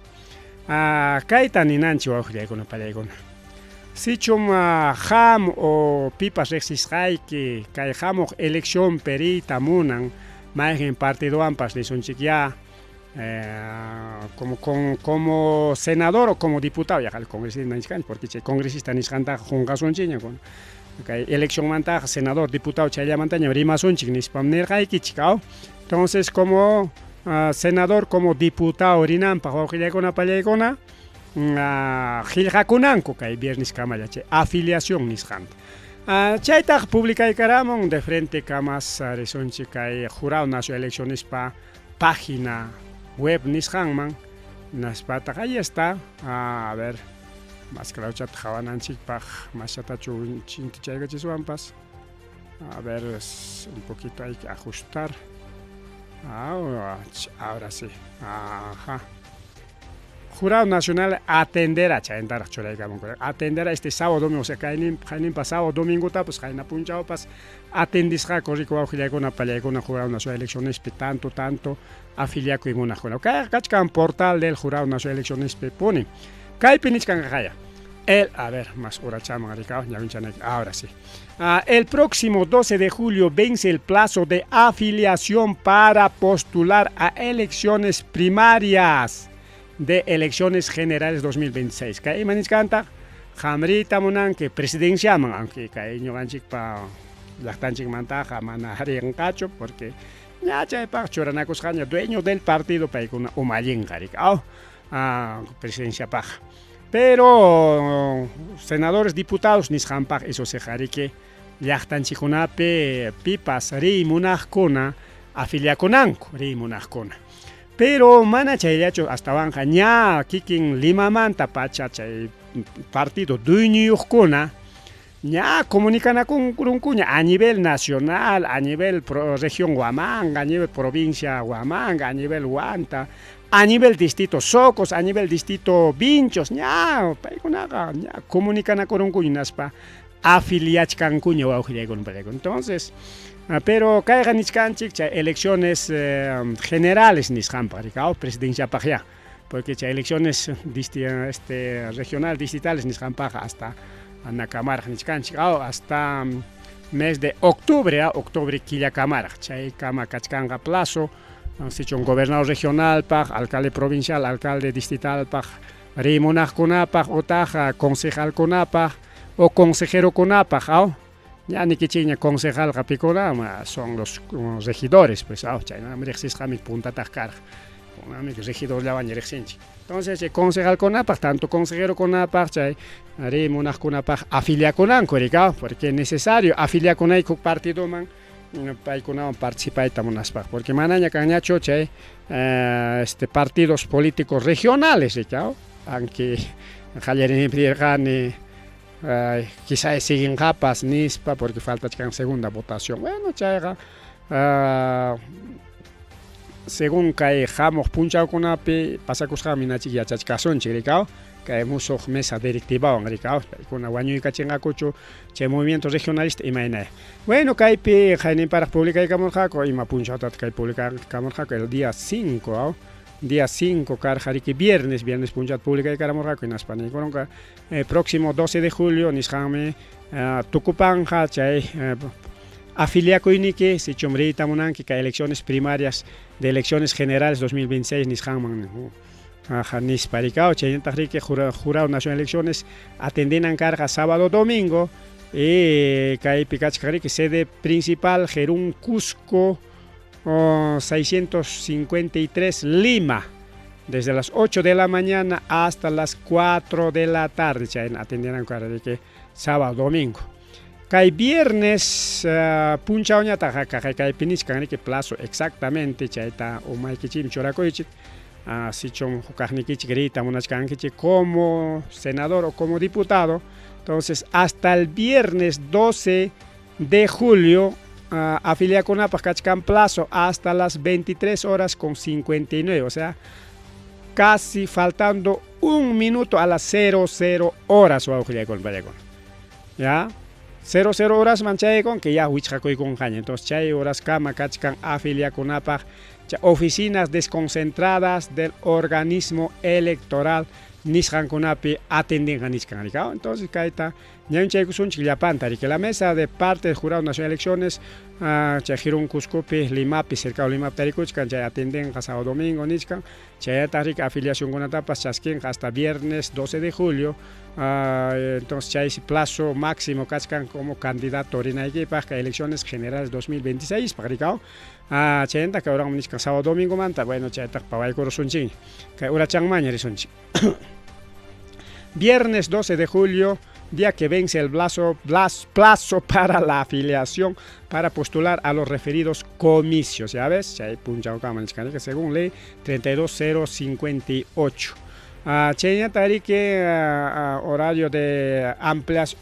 kayta ninanchik wawqillaykuna pallaykuna. Sichum qam o pipas riqsisqayki kay hamuq elección periyta munan mayqin partidowanpas nisunchik ya como como senador o como diputado yaqa congresista nichkanchik porque chay congresista nisqantaqa qunqasunchikña kay eleccionmantaqa senador diputado chayllamantaña rimasunchik nispam nirqaykichik aw. Entonces como senador como diputado rinanpaq wawqillaykuna pallaykuna qillqakunanku kay viernes kamalla chay afiliación nisqanta. Chaytaq publicaykaramun de frente kamas risunchik kay Jurado Nacional Eleccionespa página web nisqanman naspataq ahí está. A ver, mas clarochata qhawananchikpaq maschatachu chintichaykachiswanpas. A ver, un poquito hay que ajustar. Ahora sí. Ajá. Jurado Nacional atenderá, chaytaraq churaykamunku, atenderá este sábado domingo, o sea, kayninpa sábado domingotapas, qayna punchawpas atendisqaku riku wawqillaykuna pallaykuna Jurado Nacional Eleccionespi tanto tanto afiliakuy munaqkuna. Kayqa kachkan portal del Jurado Nacional Eleccionespi puni. Kaypi nichkanqa. El, a ver, más urachaman rikaw, ñawinchanayki, ahora sí. El próximo 12 de julio vence el plazo de afiliación para postular a elecciones primarias de elecciones generales 2026. Kay ima nichkantaq, qamrita munanki presidenciaman, aunque kay ñuqanchikpa llaqtanchikmantaqa mana rinqachu, porque ña chaypaq churanakusqaña dueño del partido paykuna umallinqa riki, aw, presidenciapaq. Pero senadores, diputados nisqanpaq, eso sí riki llaqtanchikkunapi pipas riy munaqkuna afiliakunanku riy munaqkuna. Pero mana chayllachu, astawanqa ña kikin Limamanta pacha chay partido dueñuyuqkuna ña comunicanakunkuña a nivel nacional, a nivel región Huamanga, a nivel provincia Huamanga, a nivel Huanta, a nivel distrito Socos, a nivel distrito Vinchos, ña paykunaqa ña comunicanakurunkuña hinaspa afiliachkankuña wawqillaykuna pallaykuna. Entonces, pero kayqa nichkanchik chay elecciones generales nisqanpaq rikaw, presidenciapaq ya, porque chay elecciones regional distritales nisqanpaqqa hasta nakamaraq nichkanchik, aw, hasta mes de octubre, octubre killakamaraq chaykama kachkanqa plazo sichun gobernador regionalpaq, alcalde provincial, alcalde distritalpaq riy munaqkunapaq, utaq concejalkunapaq o consejerokunapaq, aw. Ña nikichikña concejalqa pikuna son los regidores, pues, aw, chaynami riqsisqami puntataq karqa, kunanmi regidorllawanña riqsinchik. Entonces chay concejalkunapaq, tanto consejerokunapaq, chay riy munaqkunapaq afiliakunanku rikaw, porque es necesario afiliakunayku partidoman paykunawan participayta munaspaq, porque manaña kanñachu chay partidos políticos regionales rikaw, aunque qallariyninpi nirqani quizá siguinqapas nispa, porque faltachkan segunda votación. Bueno, chayqa según kay hamuq punchawkunapi pasakusqanmi nachik yachachkasunchik rikaw, kay musuq mesa directivawan rikaw, paykuna wañuykachinqakuchu chay movimiento regionalista imaynaya. Bueno, kaypi qayninparaq publicaykamurqaku, ima punchawtataq kay publicaykamurqaku, el día 5, aw, día 5 karqa riki viernes, viernes punchawta publicaykaramurqaku, hinaspa niykurunqa próximo 12 de julio nisqanmi tukupanqa chay afiliakuyniki sichum riyta munanki kay elecciones primarias de elecciones generales 2026 nisqanman nispa rikaw. Chaynataq riki Jurado Nacional de Elecciones atendinan karqa sábado domingo, y kaypi kachkan riki sede principal Jerún Cusco 653 Lima, desde las 8 de la mañana hasta las 4 de la tarde chayna atendinan karqa riki sábado domingo. Kay viernes punchawñataq kaypi nichkan riki plazo exactamente, chayta umaykichikmi churakuychik, sichum hukaqnikichik riyta munachkankichik como senador o como diputado. Entonces hasta el viernes 12 de julio afiliakunapaq kachkan plazo hasta las 23 horas con 59, o sea, casi faltando un minuto a las 00 horas wawqillaykuna pallaykuna, ya 00 horas man chaykun que ya wichqakuykunqaña. Entonces chay horaskama kachkan afiliakunapaq chay oficinas desconcentradas del organismo electoral nisqankunapi atendinqa nichkan rikaw. Entonces kayta ñawinchaykusunchik llapanta riki, la mesa de parte del Jurado Nacional de Elecciones chay Jirón Cuscopi Limapi, cercado Limapi tarikuchkan, chay atendinqa sábado domingo nichkan, chayataq riki afiliacionkunatapas chaskinqa hasta viernes 12 de julio. Entonces chay plazo máximo kachkan como candidato rinaykipaq kay elecciones generales 2026 paq rikaw. Chaymanta kay uranman nichkan sábado domingo manta, bueno, chaytaq pawaykurusunchikña, kay urachanmanña risunchik. Viernes 12 de julio, día que vence el plazo para la afiliación para postular a los referidos comicios. Ya ves, chay punchawkama nichkan, según ley 32058. Chayñata riki horario de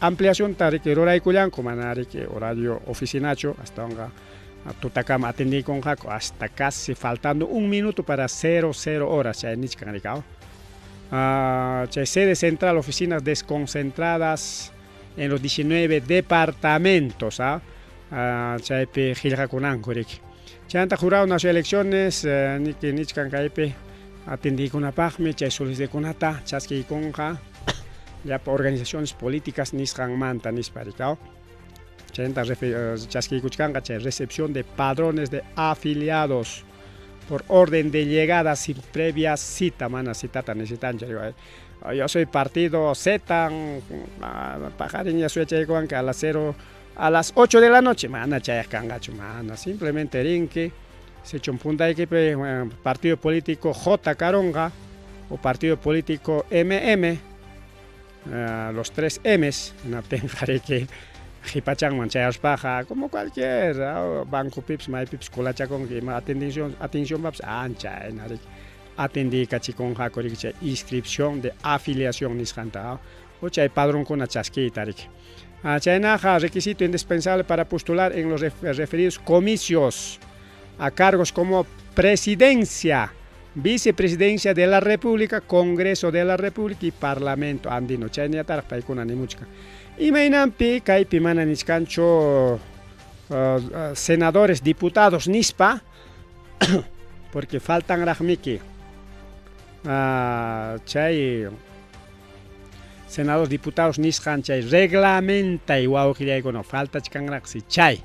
ampliacionta riki ruraykullanku mana riki horario oficinachu astawanqa tutakama atendiykunqaku hasta casi faltando un minuto para 00 horas chay nichkan riki chay sede central oficinas desconcentradas en los 19 departamentos chaypi qillqakunanku riki. Chaymanta Jurado Nacional de Elecciones niki nichkan kaypi atendiykunapaqmi chay solicitudekunata chaskiykunqa llapa organizaciones políticas nisqanmanta nispa riki. Chaymanta chaskiykuchkanqa chay recepción de padrones de afiliados por orden de llegada sin previa cita, mana citata necesitanchu. Yo soy partido Z, paqarin suyachaykuwanki a las 0 a las 8 de la noche, mana chayaq kanqachu, mana, simplemente rinki, sichum puntaykipi partido político J karunqa o partido político MM, los tres M's, hinaptinqa riki qhipachanman chayaspaqa como cualquier bancopipas maypipas colachakunki ima atención atencionpapas ancha hina riki atendiykachikunqaku riki chay inscripción de afiliación nisqanta o chay padronkuna chaskiyta riki. Chaynaqa requisito indispensable para postular en los referidos comicios a cargos como presidencia, vicepresidencia de la República, Congreso de la República y Parlamento Andino. Chaynataraq paykuna nimuchkan. Imaynanpi kaypi mana nichkanchu senadores, diputados nispa, porque faltanraqmiki chay senadores, diputados nisqan chay reglamentay wawqillaykuna faltachkanraqsi chay.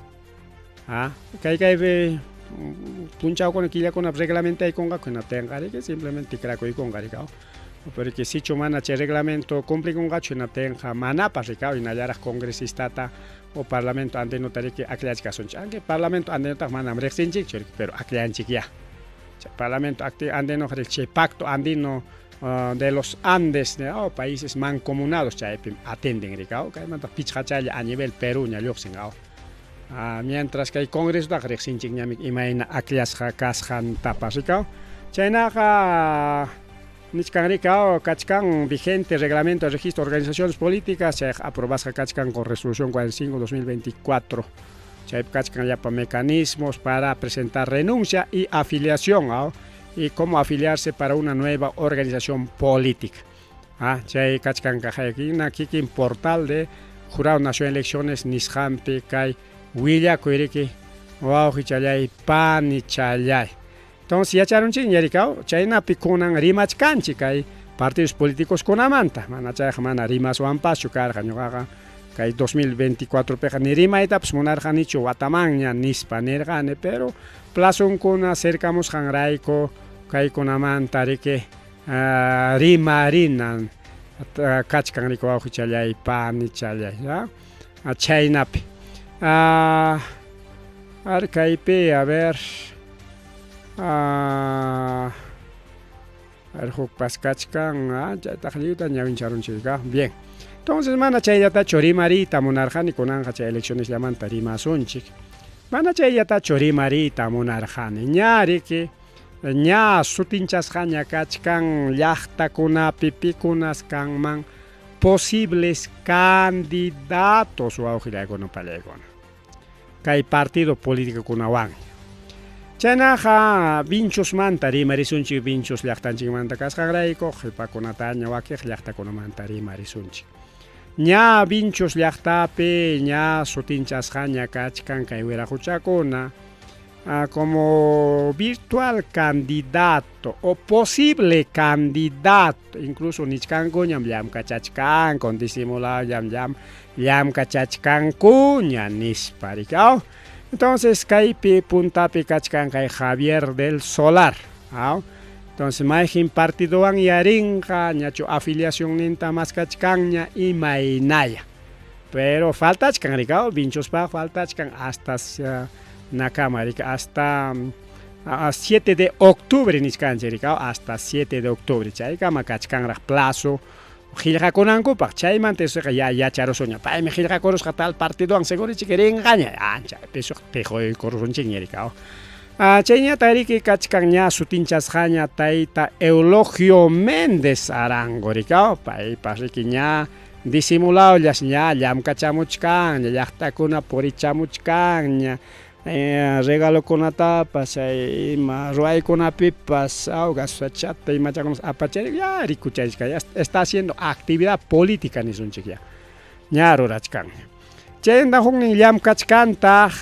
Kay kaypi punchawkuna killakuna reglamentaykunqaku hinaptinqa riki simplemente tikrakuykunqa riki. Porque sichu mana chay reglamento cumplikunqachu hinaptinqa manapas riki hinallaraq congresistata o parlamento andinota riki akllachkasunchik. Aunque parlamento andinotaqa manam riqsinchikchu pero akllanchik ya. Chay parlamento andino chay pacto andino de los Andes, ¿no? Países mancomunados chaypim atenden riki kaymanta pichqachalla a nivel Perú ña lluqsin. Mientras kay congresotaqa riqsinchikñami imayna akllasqa kasqantapas riki. Chaynaqa nichkan riki kachkan vigente reglamento de registro de organizaciones políticas chayqa aprobasqa kachkan con resolución 45-2024. Chaypi kachkan llapa mecanismos para presentar renuncia y afiliación y cómo afiliarse para una nueva organización política. Chay kachkan kajayakina kikin portal de Jurado Nacional de Elecciones nisqanpi kay willakuy riki wawqichallay panichallay. Entonces yacharunchikña riki chaynapi kunan rimachkanchik kay partidos políticos kunamanta, mana chayqa mana rimaswanpaschu karqa ñuqaqa kay 2024 piqa ni rimaytapas munarqanichu watamanña nispa nirqani, pero plazonkuna cercamusqanrayku kaykunamanta riki rimarina kachkan riki wawqichallay panichallay chaynapi. Ar kaypi a ver hukpas kachkan chaytaq lliwta ñawincharunchik. Bien. Entonces mana chayllatachu rimariyta munarqani kunanqa chay eleccionesllamanta rimasunchik. Mana chayllatachu rimariyta munarqani ña riki ña sutinchasqaña kachkan llaqtakunapi pikunas kanman posibles candidatos wawqillaykuna pallaykuna kay partido políticokunawan. Chaynaqa Vinchosmanta rimarisunchik Vinchos llaqtanchikmanta kasqanrayku qhipakunataña wakiq llaqtakunamanta rimarisunchik. Ña Vinchos llaqtapi ña sutinchasqaña kachkan kay wiraquchakuna como virtual candidato o posible candidato, incluso nichkankuñam llamkachachkanku disimulado llam llam llamkachachkankuña nispa riki. Entonces kaypi puntapi kachkan kay Javier del Solar. Entonces mayqin partidowan yarinqa ñachu afiliacionninta maskachkanña imaynaya. Pero faltachkan riki, Vinchospaq faltachkan hasta nakama riki hasta 7 de octubre nichkanchik riki, hasta 7 de octubre chaykama kachkanraq plazo qillqakunankupaq chaymanta esoqa ya yacharusunña paymi qillqakurusqa tal partidowan segurichik rinqaña ancha pisuq tiquykurusunchikña riki. Chayñataq riki kachkan ña sutinchasqaña tayta Eulogio Méndez Arango riki, paypas riki ña disimulawllas ña llamkachamuchkanña, llaqtakuna purichamuchkanña, regalokunatapas chay ima ruwaykunapipas gasachata imachakunas apachari ya rikuchachkan, ya está haciendo actividad política nisunchik ya, ña rurachkanña. Chayanta huknin llamkachkantaq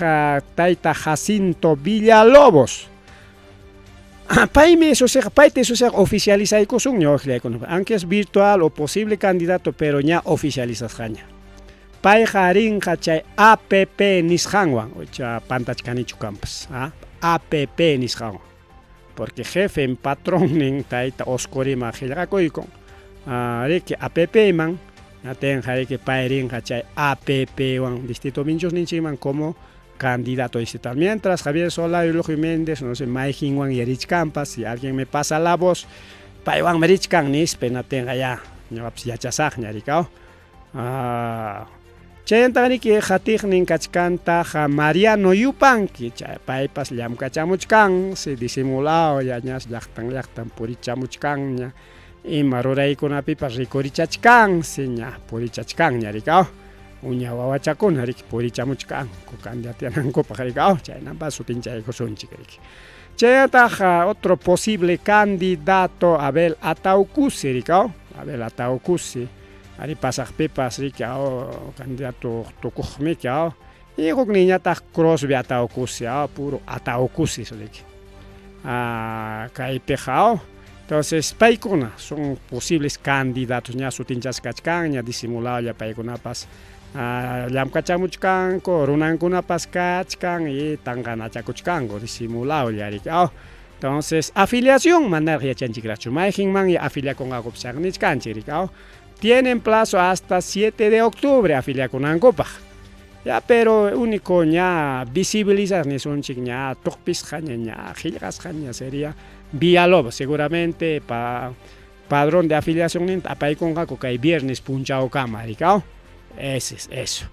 tayta Jacinto Villalobos. Paymi susiqa, payta susiqa oficializaykusunña waqllaykuna, aunque es virtual o posible candidato, pero ña oficializasqaña. Payqa rinqa chay APP nisqanwan, cha pantachkanichu kampas, APP nisqanwan. Porque jefe patronnin tayta Oscorima qillqakuykun, riki APP man, atenqa riki pay rinqa chay APP wan distrito Vinchusninchikman como candidato distrital. Mientras Javier Solá y Eulogio Méndez, no sé, mayqinwan yarichkanpas, si alguien me pasa la voz, paywanmi richkan nispa natinqa ya, ñuqapas yachasaqña rikaw. Chayanta riki qatiqnin kachkantaq Mariano Yupanqui, chay paypas llamkachamuchkan, si disimulado ya ñas llaqtan llaqtan purichamuchkanña, ima ruraykunapipas rikurichachkansi ña purichachkanña rikaw. Uña wawachakuna riki purichamuchkanku candidatianankupaq rikaw, chaynampas sutinchaykusunchik riki. Chayataq otro posible candidato Abel Ataucusi rikaw, Abel Ataucusi, ari pasaqpipas riki candidato tukuqmiki y hukninñataq Crosby Ataucusi, puro Ataucusi riki. Kaypiqa entonces paykuna son posibles candidatos ña sutinchasqa kachkanña disimuladolla paykunapas llamkachamuchkanku, runankunapas kachkan y tanqanachakuchkanku disimuladolla riki. Entonces afiliación manaraq yachanchikraqchu, mayqinmanña afiliakunqakupas nichkanchik riki. Tienen plazo hasta 7 de octubre afiliakunankupaq. Ya, pero único ña visibilizar nisunchik ña tuqpisqaña ña qillqasqaña sería Villalobos, seguramente pa padrón de afiliación ninta apaykunqaku kay viernes punchawkama rikaw. Ese es eso.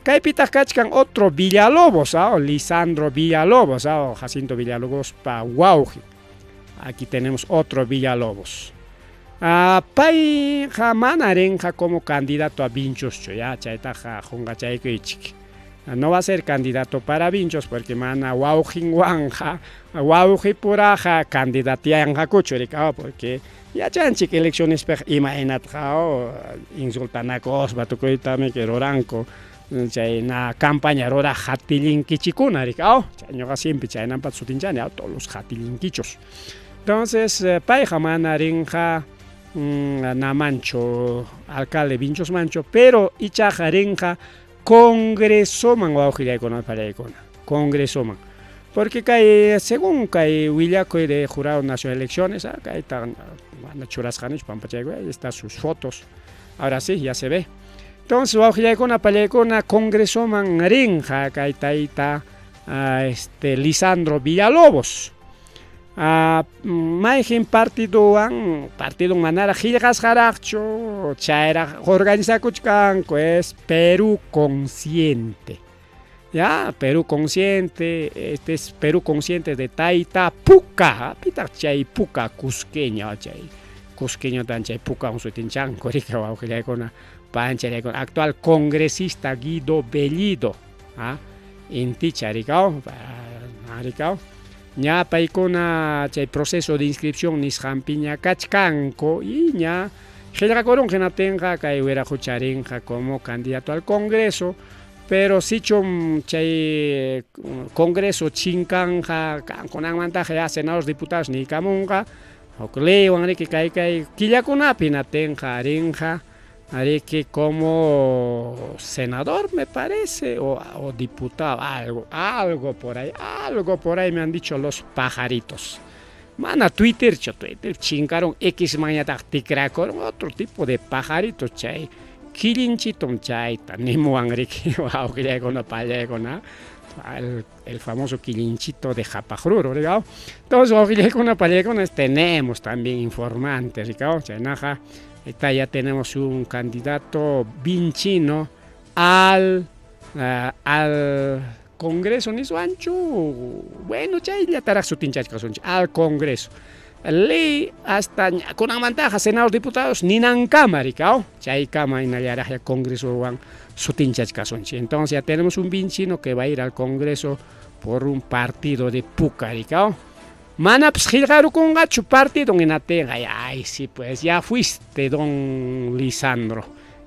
Kaypitaq kachkan otro Villalobos, Lisandro Villalobos, Jacinto Villalobos pa wawqin. Aquí tenemos otro Villalobos. Payqa mana rinqa como candidato a Vinchuschu, ya chaytaqa qunqachaykuychik. No va a ser candidato para Vinchos porque mana wawqinwanqa wawqipuraqa candidatianqakuchu rikaw, porque yachanchik eleccionespiqa imaynataqa insultanakuspa tukuytami ruranku chay na campaña ruraq hatillinkichikuna rikaw, chay ñuqa siempre chaynampat sutinchani todos los hatillinkichos. Entonces payqa mana rinqa namanchu alcalde Vinchosmanchu, pero ichaqa rinqa congresoman wawqillaykuna pallaykuna, congresoman. Porque kay según kay willakuy de Jurado Nacional de Elecciones, kayta mana churasqanichu pampachaykuy, ahí están sus fotos. Ahora sí, ya se ve. Entonces wawqillaykuna pallaykuna congresoman rinqa kay tayta Lisandro Villalobos. Mayqin partidowan, partido manaraq qillqasqaraqchu, chayraq organizakuchkanku es Perú Consciente. Ya, Perú Consciente, este es Perú Consciente de Tayta Puka, pitaq chay Puka cusqueño, chay cusqueño tan chay Puka sutinchanku riki wawqillaykuna pancharaykuna, actual congresista Guido Bellido, inticha rikaw, rikaw. Ña paykuna chay proceso de inscripción nisqanpiña kachkanku y ña qillqakurun hinaptinqa kay wiraqucha rinqa como candidato al Congreso, pero sichum chay Congreso chinkanqa kankunanmantaqa ya senadores diputados niykamunqa huk leywan riki kay kay killakunapi hinaptinqa rinqa riki como senador me parece o diputado, algo por ahí me han dicho los pajaritos. Mana Twitterchu, Twitter chinkaron X mañataq tikrakurun otro tipo de pajaritos chay killinchitum chayta nimuwan riki wawqillaykuna pallaykuna, el famoso quillinchito de Japajruro, rikaw. Entonces wawqillaykuna pallaykuna tenemos también informantes, rikaw, chaynaqa está ya tenemos un candidato vinchino al Congreso niswanchu. Bueno, chayllataraq sutinchachkasunchik al Congreso. Ley hasta kunanmantaqa senador diputados ninankama rikaw, chaykama hinallaraqlla Congresowan sutinchachkasunchik. Entonces ya tenemos un vinchino que va a ir al Congreso por un partido de Puca, rikaw. Manapas qillqarukunqachu partido hinaptinqa, ay sí pues ya fuiste don Lisandro.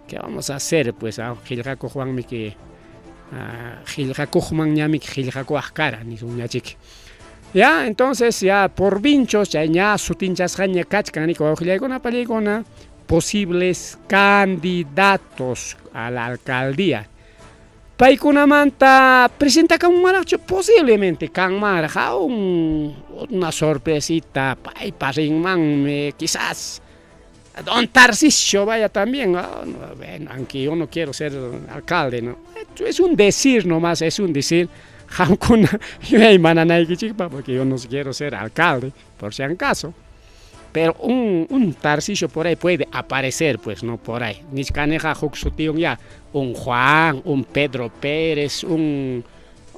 ¿Qué vamos a hacer pues? Qillqakuqwanmi que qillqakuqmanñami qillqakuwaq kara nisunñachik. Ya, entonces ya por vinchos chay ña sutinchasqaña kachkan riki wawqillaykuna pallaykuna posibles candidatos a la alcaldía. Paykunamanta presentakamunmanraqchu posiblemente kanmanraq un una sorpresita paypa rinmanmi quizás don Tarcisio vaya también, bueno, aunque yo no quiero ser alcalde, ¿no? Es un decir nomás, es un decir. Qamkuna yuyaymananaykichikpaq porque yo no quiero ser alcalde, por si acaso. Pero un Tarcisio por ahí puede aparecer, pues, no por ahí. Nichkaneqa huk sutiyun ya, un Juan, un Pedro Pérez, un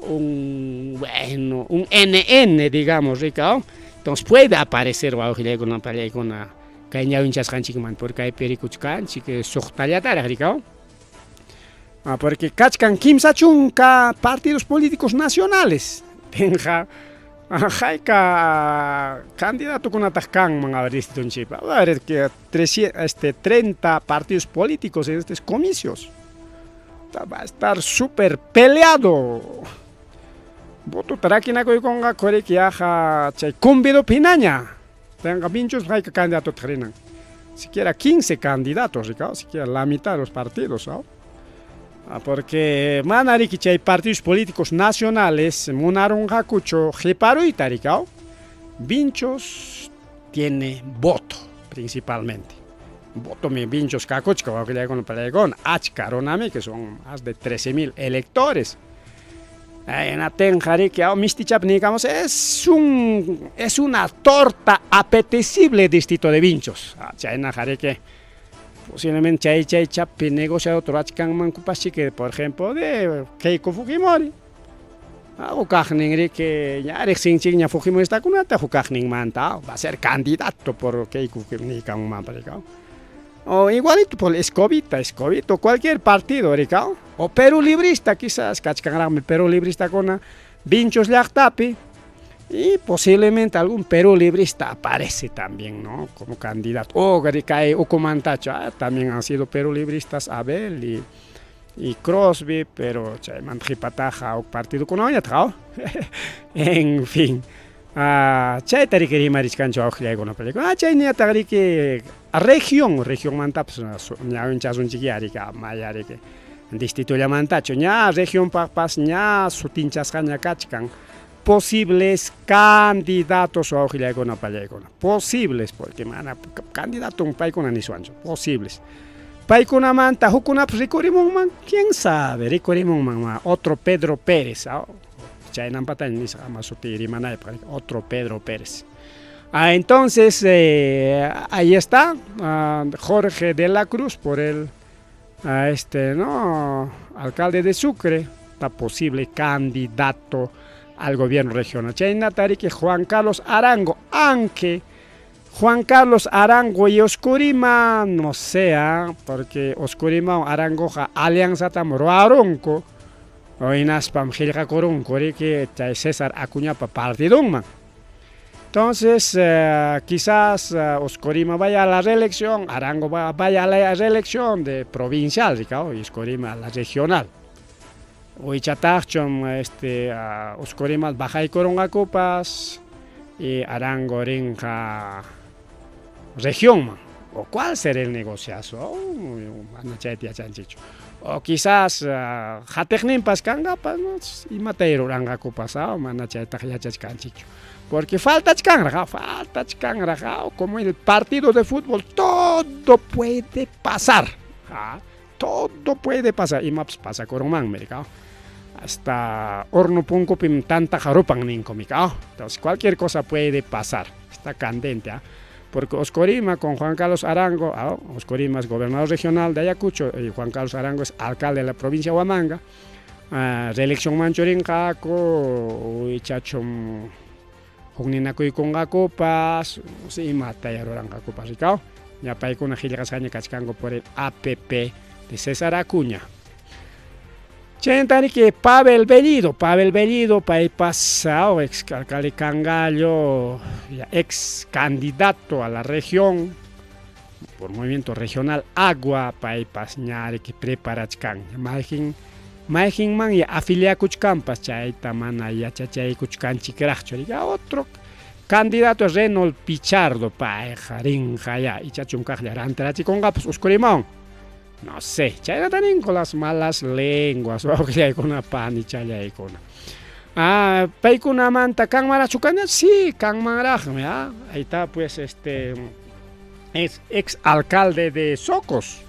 bueno, un NN, digamos, rica. Entonces puede aparecer wawqillaykuna pallaykuna kay ñawinchasqanchikmanta, porque kaypi rikuchkanchik suqtallataraq, rica. Porque kachkan 30 partidos políticos nacionales. Tinqa hayka candidatokunataq kanman a ver distritonchikpa. A ver que 30 partidos políticos en estos comicios. Va a estar súper peleado. Votota rakinakuykunqa riki yaqa chay convidopi hinaña. Tenga vinchos hayka candidato rinan. Siquiera 15 candidatos, rica, siquiera la mitad de los partidos, ¿no? Porque mana riki chay partidos políticos nacionales munarunqakuchu qiparuyta rika. Vinchos tiene voto principalmente. Voto mi Vinchos kakuchka wawqillaykuna pallaykuna achka runami que son más de 13.000 electores. Natenqa riki mistichapi niykamus es una torta apetecible distrito de Vinchos. Chaynaqa riki posiblemente chay chaychapi negociado rurachkanmankupaschiki, por ejemplo, de Keiko Fujimori. Hukaqnin riki ña riqsinchikña Fujimoristakunata hukaqninmanta va a ser candidato por Keiko Fujimori niykamunmanpas rika. O igualito por Escobita, Escobito, cualquier partido, rika. O Perú Librista, quizás, kachkanraqmi Perú Libristakuna Vinchos llaqtapi. Y posiblemente algún Perú Librista aparece también, ¿no? Como candidato. O kay Ukumantacho, también han sido Perú Libristas Abel y Crosby, pero chaymanta qhipataqa huk partidokunawanñataq, En fin. Chayta riki rimarichkanchik wawqillaykuna pallaykuna. Chayñataq riki región, regionmantapas ñawinchasunchik riki amaya riki distritollamantachu ña regionpaqpas ña sutinchasqaña kachkan posibles candidatos wawqillaykuna pallaykuna. Posibles, porque mana candidato paykuna niswanchu, posibles. Paykunamanta hukkunapas rikurimunman, quién sabe, rikurimunman otro Pedro Pérez, chaynampataña nisqa ama suti rimanaypaq, otro Pedro Pérez. Entonces, ahí está Jorge de la Cruz por el ¿no? alcalde de Sucre, está posible candidato al gobierno regional. Chaynata riki Juan Carlos Arango, aunque Juan Carlos Arango y Oscurima, no sea, porque Oscurima Arangoqa alianzatam ruwarunku, hinaspam qillqakurunku riki chay César Acuñapa partidunman. Entonces, quizás Oscorima vaya a la reelección, Arango vaya a la reelección de provincial, y Oscorima a la regional. O ichataqchum Oscorima bajaykurunqakupas y Arango rinqa regionman. O cuál será el negociazo, mana chayta yachanchikchu. O quizás hatiqninpas kanqapas, ¿no? Imata ruranqakupas, mana chaytaqa yachachkanchikchu. Porque faltachkanraq, faltachkanraq, como el partido de fútbol, todo puede pasar. Todo puede pasar. Imapas pasakurunmanmi, rika. Hasta horno punkupim tanta rupan ninkum, Entonces cualquier cosa puede pasar. Está candente, ¿ah? Porque Oscorima con Juan Carlos Arango, Oscorima es gobernador regional de Ayacucho y Juan Carlos Arango es alcalde de la provincia de Huamanga. Reeleccionmanchu rinqaku ichachum hukninakuykunqakupas imataya ruranqakupas rikaw ña paykuna qillqasqaña kachkanku por el APP de César Acuña. Chaynata riki Pavel Bellido, Pavel Bellido paypas ex alcalde Cangallo, ex candidato a la región por movimiento regional Agua, paypas ña riki preparachkan mayqin mayqinmanya afiliakuchkanpas chayta mana yachachaykuchkanchikraqchu riki. Otro candidato Reynold Pichardo, payqa rinqaya ichachum kaqlla rantirachikunqapas uskurimawan. No sé, chaynata ninku las malas lenguas, wawqillaykuna panichallaykuna. Ah, paykunamanta kanmanraqchu candidato? Sí, kanmanraqmi, ah. Ahí está pues este es ex alcalde de Socos,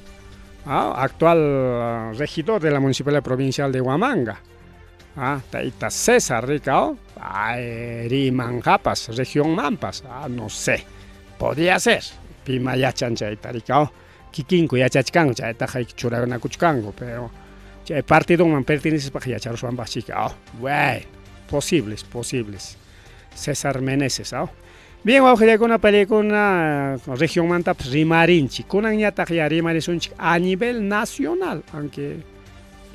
ah, actual regidor de la Municipalidad Provincial de Huamanga. Ah, tayta César Ricao, rimanqapas, región Mampas, ah, no sé, podría ser, pima yachan chayta ricao, kikinku yachachkanku chaytaqa churanakuchkanku, pero chay partidonman pertenecespaq yacharuswanpas chika, ah, bueno, posibles, posibles. César Meneses, ah. Bien, wawqillaykuna pallaykuna regionmantapas rimarinchik, kunanñataq ya rimarisunchik a nivel nacional, aunque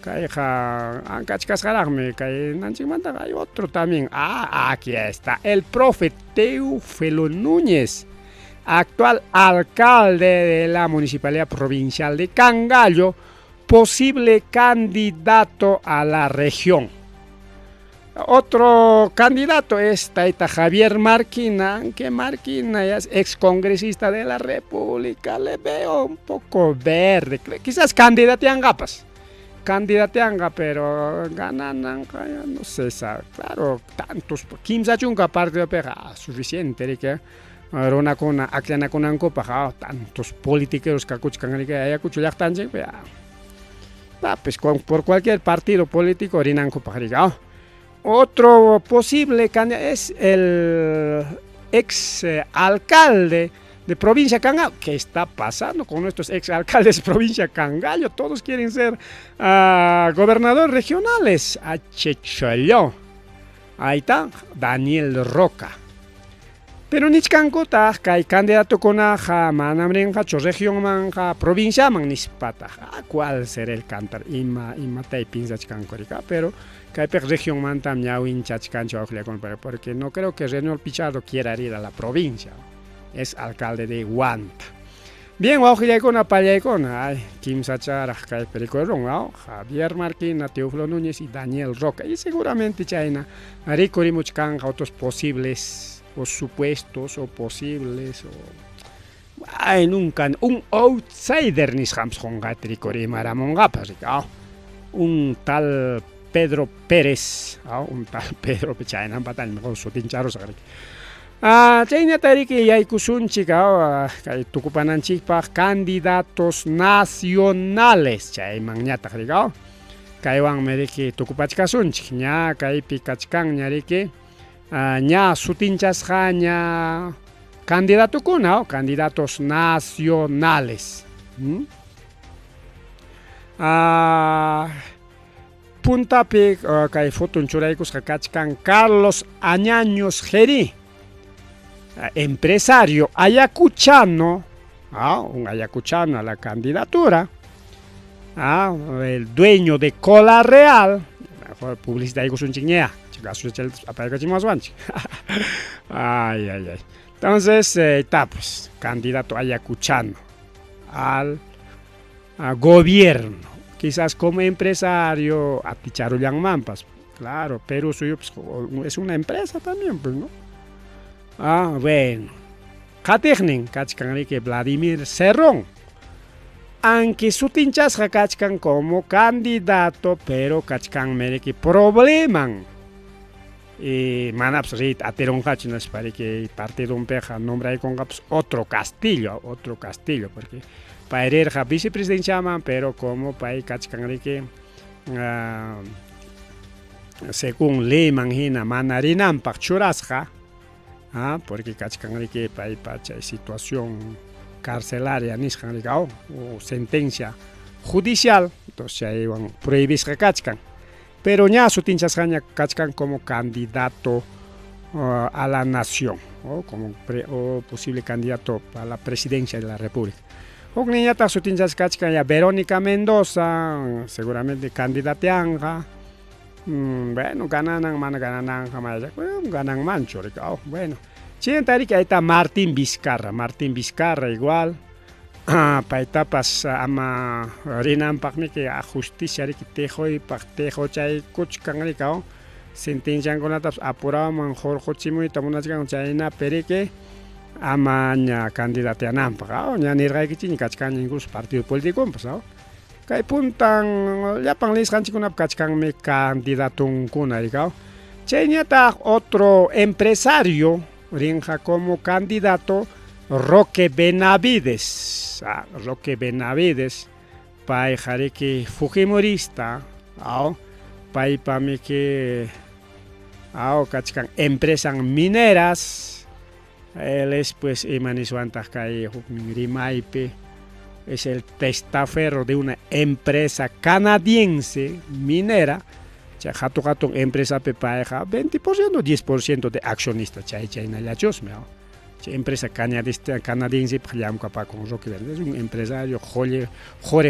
kayqa ankachkasqaraqmi kay nanchikmantaqa hay otro también. Ah, aquí está, el profe Teófilo Núñez, actual alcalde de la Municipalidad Provincial de Cangallo, posible candidato a la región. Otro candidato es Taita Javier Marquina, aunque Marquina ya es excongresista de la República, le veo un poco verde, quizás candidateangapas, candidateanga, pero ganan, no sé, claro, tantos, kimsa chunka partido pega, suficiente, riki, runakuna akllanakunankupaq, tantos politiqueros kakuchkan, riki, Ayacucho llaqtanchik, pues por cualquier partido político rinankupaq, riki. Otro posible candidato es el ex alcalde de provincia Cangallo. ¿Qué está pasando con nuestros ex alcaldes de provincia Cangallo? Todos quieren ser gobernadores regionales. Achecholó. Ahí está, Daniel Roca. Pero nichkankutaq kay candidatokunaqa manam rinqachu regionmanqa provinciaman nispataq. ¿Cuál será el cantar? Ima imatay piensachkanku rika, pero kaypiq regionmantam ñawinchachkanchik wawqillaykuna, porque no creo que Reynold Pichardo quiera ir a la provincia. Es alcalde de Huanta. Bien, wawqillaykuna pallaykuna, ay, kimsacharaq kaypi rikurun, Javier Marquina, Teófilo Núñez y Daniel Roca. Y seguramente chayna rikurimuchkanqa otros posibles o supuestos o posibles o ay, nunca un outsider nisqanpas qunqayta rikurimaramunqapas, rika, un tal Pedro Pérez, un tal Pedro chaynanpataña mejor sutincharusaq riki. Ah, chaynata riki yaykusunchik kay tukupananchikpaq candidatos nacionales chaymanñataq riki, kaywanmi riki tukupachkasunchik ña kaypi kachkanña riki ña sutinchasqaña candidatokuna, candidatos nacionales. Puntapi kay foton churaykusqa kachkan Carlos Añaños Gerí, empresario ayacuchano, un ayacuchano a la candidatura, el dueño de Cola Real, mejor publicidad aykusunchikña, apaykachimuwaswanchik. Ay, ay, ay. Entonces, está pues, candidato ayacuchano al gobierno, quizás como empresario, aticharullanmanpas, claro, Perú suyo pues, es una empresa también, pues, ¿no? Ah, bueno. Qatiqnin kachkan riki Vladimir Cerrón. Aunque sutinchasqa kachkan como candidato, pero kachkanmi riki probleman. Y manapas riyta atirunqachu nispa riki partidunpiqa nombraykunqapas otro Castillo, porque pay rirqa vicepresidenciaman, pero como pay kachkan riki según leyman hina mana rinanpaq churasqa, porque kachkan riki paypa chay situación carcelaria nisqan riki, o sentencia judicial, entonces chaywan prohibisqa kachkan. Pero ña sutinchasqaña kachkan como candidato a la nación, o como o posible candidato a la presidencia de la República. Hukninñataq sutinchasqa kachkan ya Verónica Mendoza, seguramente candidateanqa. Bueno, gananan mana ganananqa gananmanchu, oh, bueno. Chayta riki ahí está Martín Vizcarra, Martín Vizcarra igual. Paytapas ama rinanpaqmi a justicia riki tejoypaq tejochaykuchkan riki sentenciankunatapas apuraman hurquchimuyta munachkan chaynapi riki amaña candidateananpaq ña nirqaykichikña kachkanña incluso partido políticopas. Kay puntan llapan leesqanchikkunapi kachkanmi candidatunkuna riki. Chayñataq otro empresario rinqa como candidato, Roque Benavides. Roque Benavides payqa riki fujimorista, paypamiki kachkan empresan mineras. Él es, pues, ima niswantaq kay huknin rimaypi, es el testaferro de una empresa canadiense minera. Chay hatun hatun empresapi payqa 20%, 10% de accionista, chay chaynallachusmi. Chay empresa canadiensepaq llamkapakun. Roque es un empresario quri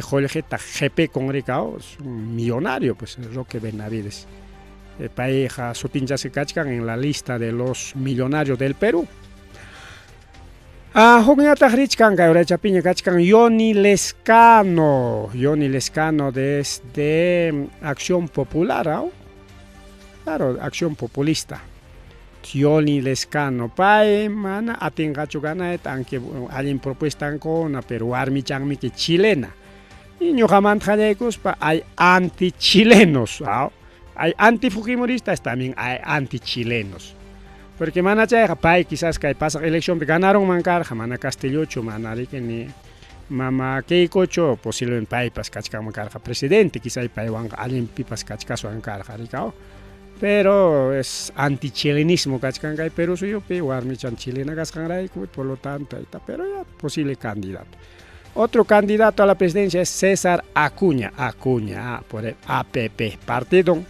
qullqita qhipikun riki, es un millonario, pues, Roque Benavides. Payqa sutinchasqa kachkan en la lista de los millonarios del Perú. Hukñataq richkan kay urachapiña kachkan Yonhy Lescano, Yonhy Lescano desde Acción Popular, ¿no? Claro, Acción Populista. Yonhy Lescano pay mana atinqachu ganayta, aunque allin propuestankuna, pero warmichanmiki chilena. Y ñuqamanta qallaykuspa hay antichilenos, ¿no? Hay antifujimoristas, también hay antichilenos. Porque mana chayqa pay quizás kay pasaq eleccionpi ganarunman karqa, mana Castillochu, mana riki ni mama Keikochu, posiblemente paypas kachkanman karqa presidente, quizás paywanqa allinpipas kachkaswan karqa riki. Pero es antichilenismo kachkan kay Perú suyupi, warmichan chilena kasqanrayku, por lo tanto, ahí está, pero ya posible candidato. Otro candidato a la presidencia es César Acuña, Acuña, por el APP, partido.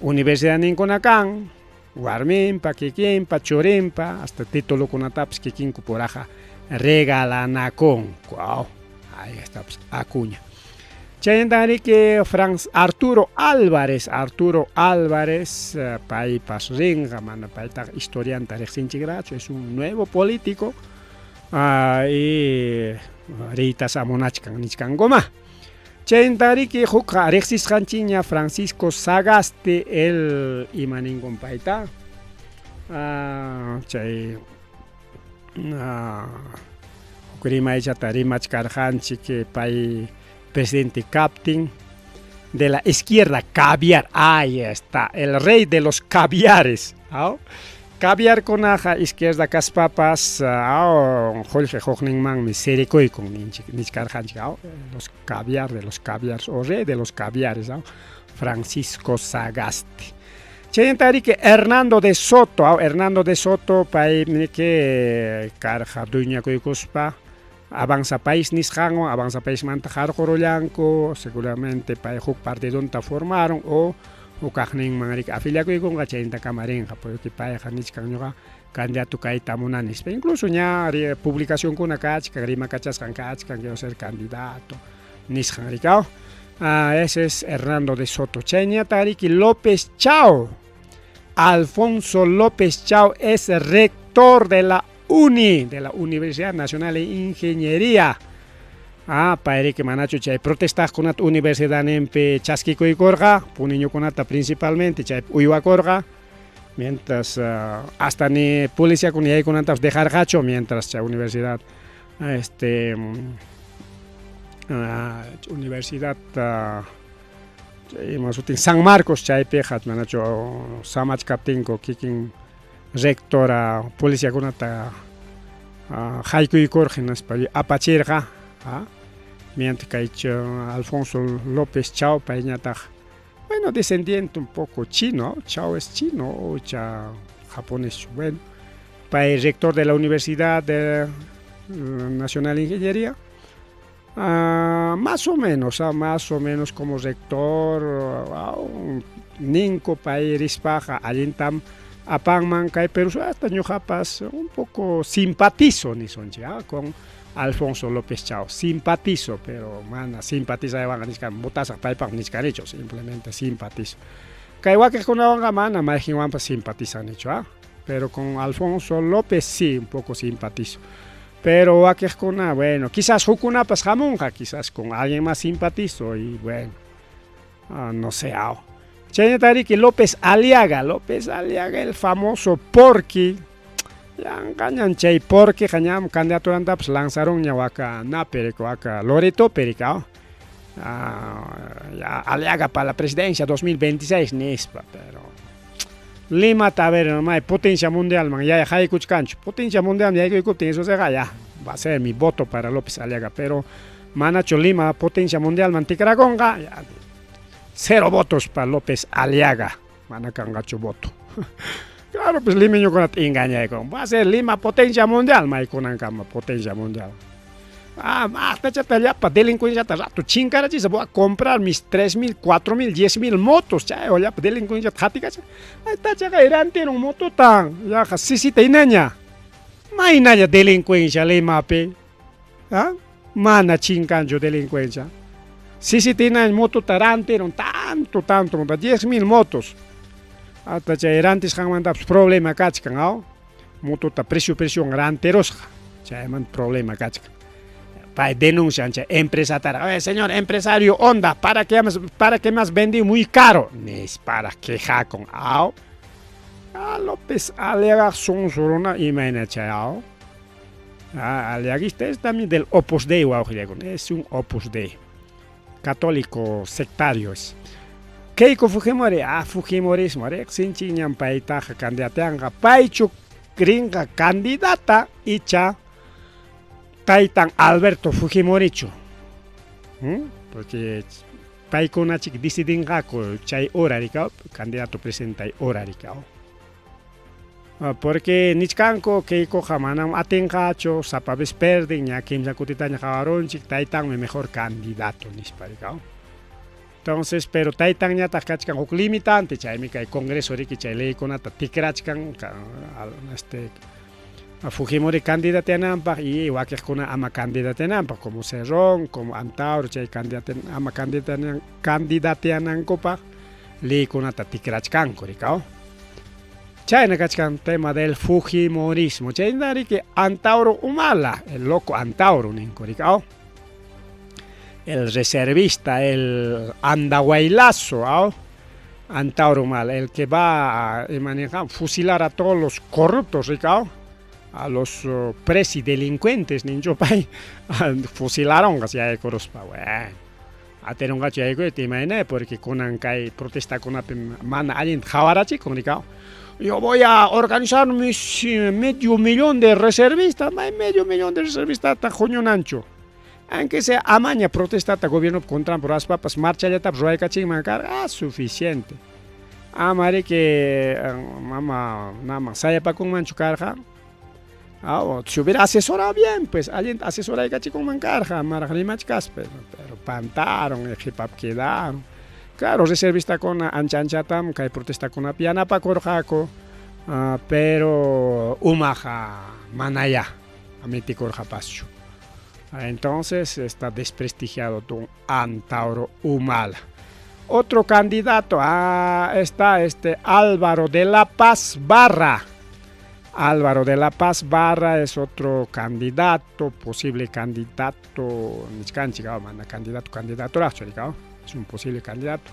Universidad ninkuna kan, warminpa, kikinpa, churinpa, hasta titulokunatapas kikinku puraqa regalanakunku. Ahí está, pues, Acuña. Chaynata riki Franz Arturo Álvarez, Arturo Álvarez, paypas rinqa, mana paytaqa historianta riqsinchikrachu, es un nuevo político, y riytas amunachkan nichkankuma. Chaynata riki hukqa riqsisqanchikña Francisco Sagasti, el ima ninkun payta, chay huk rimaychata rimachkarqanchik pay presidente kaptin de la izquierda caviar, ahí está, el rey de los caviares, ¿no? Caviarkunaqa izquierda kaspapas qullqi hukninmanmi sirikuykun nichkarqanchik, los caviar de los caviares o rey de los caviares, ¿no? Francisco Sagasti. Chaynata riki Hernando de Soto, Hernando de Soto paymi karqa dueñakuykuspa Avanza País nisqanwan, Avanza Paísmanta harqurullanku, seguramente pay huk partidunta formaron o hukaqninman riki afiliakuykunqa, chaynatakama rinqa, porque payqa nichkan ñuqa candidato kayta munani nispa. Incluso ña publicacionkuna kachkan, rimakachasqan kachkan, quiero ser candidato nisqan riki. Ese es Hernando de Soto. Chayñata riki López Chao. Alfonso López Chao es rector de la UNI, de la Universidad Nacional de Ingeniería. Payriki manachu chay protestaqkunata universidadninpi chaskikuykurqa, puniñukunata principalmente chaypi uywakurqa, mientras hasta ni policiakuna yaykunantapas dejarqachu, mientras chay universidad universidad ima sutin San Marcos chaypiqa manachu samachkaptinku kikin rectora policiakunata haykuykurqa hinaspa apachirqa, mientras kay Alfonso López Chao payñataq, bueno, descendiente un poco chino, Chao es chino o cha japonés, bueno, pay rector de la Universidad Nacional de Ingeniería. Más o menos, más o menos como rector, ninku pay rispaqa allintam apanman kay Perú hasta ñuqapas un poco simpatizo nisunchik con Alfonso López Chao, simpatizo, pero mana simpatizaywanqa nichkani votasaq paypaq nichkanichu, simplemente simpatizo. Kay wakiqkunawanqa mana mayqinwanpas simpatizanichu, pero con Alfonso López sí un poco simpatizo. Pero wakiqkuna, bueno, quizás hukkunapas hamunqa, quizás con alguien más simpatizo y bueno, no sé. Chaynatariki López Aliaga, López Aliaga, el famoso Porky, yanqañan chay Porky ñam candidaturantapas lanzaronña waka Naperi, waka Loreto perika, ya Aliaga para la presidencia 2026 nispa, pero Limata a ver, may potencia mundial man ya haykuchkanchu, potencia mundial yaykukuptin eso se ya va a ser mi voto para López Aliaga, pero manachu Lima potencia mundial man tikrakunqa, ya, cero votos para López Aliaga, mana kanqachu voto. Claro, pues limeñukunata engañaykun, va a ser Lima potencia mundial, maykunankama potencia mundial. Maqtachata llapa delincuenciata rato chinkarachisa, voy a comprar mis 3.000, 4.000, 10.000 motos, chay, o llapa delincuenciata qhatikacha. Ay, tachaqa rantirun mototan, yaqa sisita hinaña. Maynaña delincuencia Limapi. ¿Ah? Mana chinkanchu delincuencia. Sisita hinaña motota rantirun, tanto, tanto, 10.000 motos. Hasta chay rantisqanmantapas problema kachkan, aw? Motota precio precio rantirusqa. Chaymanta problema kachkan. Pay denuncian chay empresatara, oye señor empresario Honda, para qué me has vendido muy caro? Nis para quejakun, aw? Ah, López Aliaga sonso runa imayna chay, aw? Ah, Aliaguista es también del Opus Dei, wawqillaykuna, es un Opus Dei. Católico sectario es. Keiko Fujimori, Fujimorismo, riqsinchikñam paytaqa candidateanqa, paychu rinqa candidata icha taytan Alberto Fujimorichu. Porque paykunachik decidinqaku chay hora rikaw, candidato presentay hora rikaw. Porque nichkanku Keikoqa manam atinqachu, sapa vez perden, ña kimsa kutitaña qawarunchik, taytanmi mejor candidato nispa rikaw. Entonces, pero taytanñataq kachkan huk limitante, chaymi kay Congreso riki chay leykunata tikrachkan Fujimori candidateananpaq y wakiqkuna ama candidateananpaq, como Cerrón, como Antauro, chay ama candidateanankupaq leykunata tikrachkanku rikaw. Chayna kachkan tema del Fujimorismo. Chayna riki Antauro Humala, el loco Antauro ninku rikaw. El reservista, el andahuaylazo, ¿ah? Antauro Humala, el que va a manejar, fusilar a todos los corruptos, rikaw, a los presidelincuentes, ninchu pay, fusilaron, yaykuruspa, bueno. Atirunqachu yaykuyta imayna, porque kunan kay protestakunapi mana allinta qawarachikun, rikaw. Yo voy a organizar mis medio millón de reservistas, may medio millón de reservistas huñunanchu. Aunque sea amaña protestata gobierno contra ruraspapas marchallatapas ruwaykachinman karqa, suficiente. Ama riki mama nama sayapakunmanchu karqa. Si hubiera asesorado bien, pues allinta asesoraykachikunman karqa, manaraq rimachkaspa, pero pantaron, qhipapi quedaron. Claro, reservistakuna ancha anchatam kay protestakunapi yanapakurqaku, pero umaqa manaya mitikurqapaschu. Entonces está desprestigiado don Antauro Humala. Otro candidato, está Álvaro de la Paz Barra. Álvaro de la Paz Barra es otro candidato, posible candidato, mana candidato, candidato, es un posible candidato.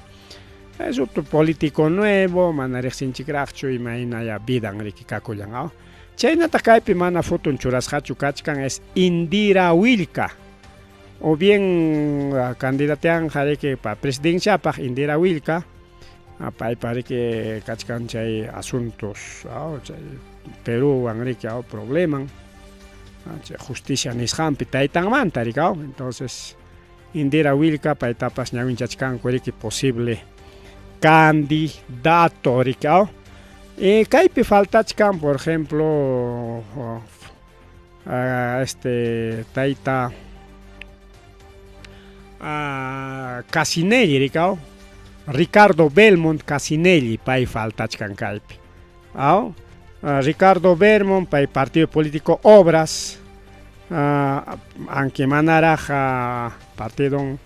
Es otro político nuevo, mana riqsinchikraqchu imayna vidan riki kakullan. Chaynataq kaypi mana foton churasqachu kachkan es Indira Huilca. O bien candidateanqa riki pa presidenciapaq Indira Huilca, paypa riki kachkan chay asuntos, chay Perúwan riki probleman, chay justicia nisqanpi taytanmanta riki, entonces Indira Huilca paytapas ñawinchachkanku riki posible candidato riki. Kaypi faltachkan, por ejemplo, tayta Casinelli rikaw Ricardo Belmont Casinelli pay faltachkan kaypi. Aw Ricardo Belmont pay partido político Obras aunque manaraq partidon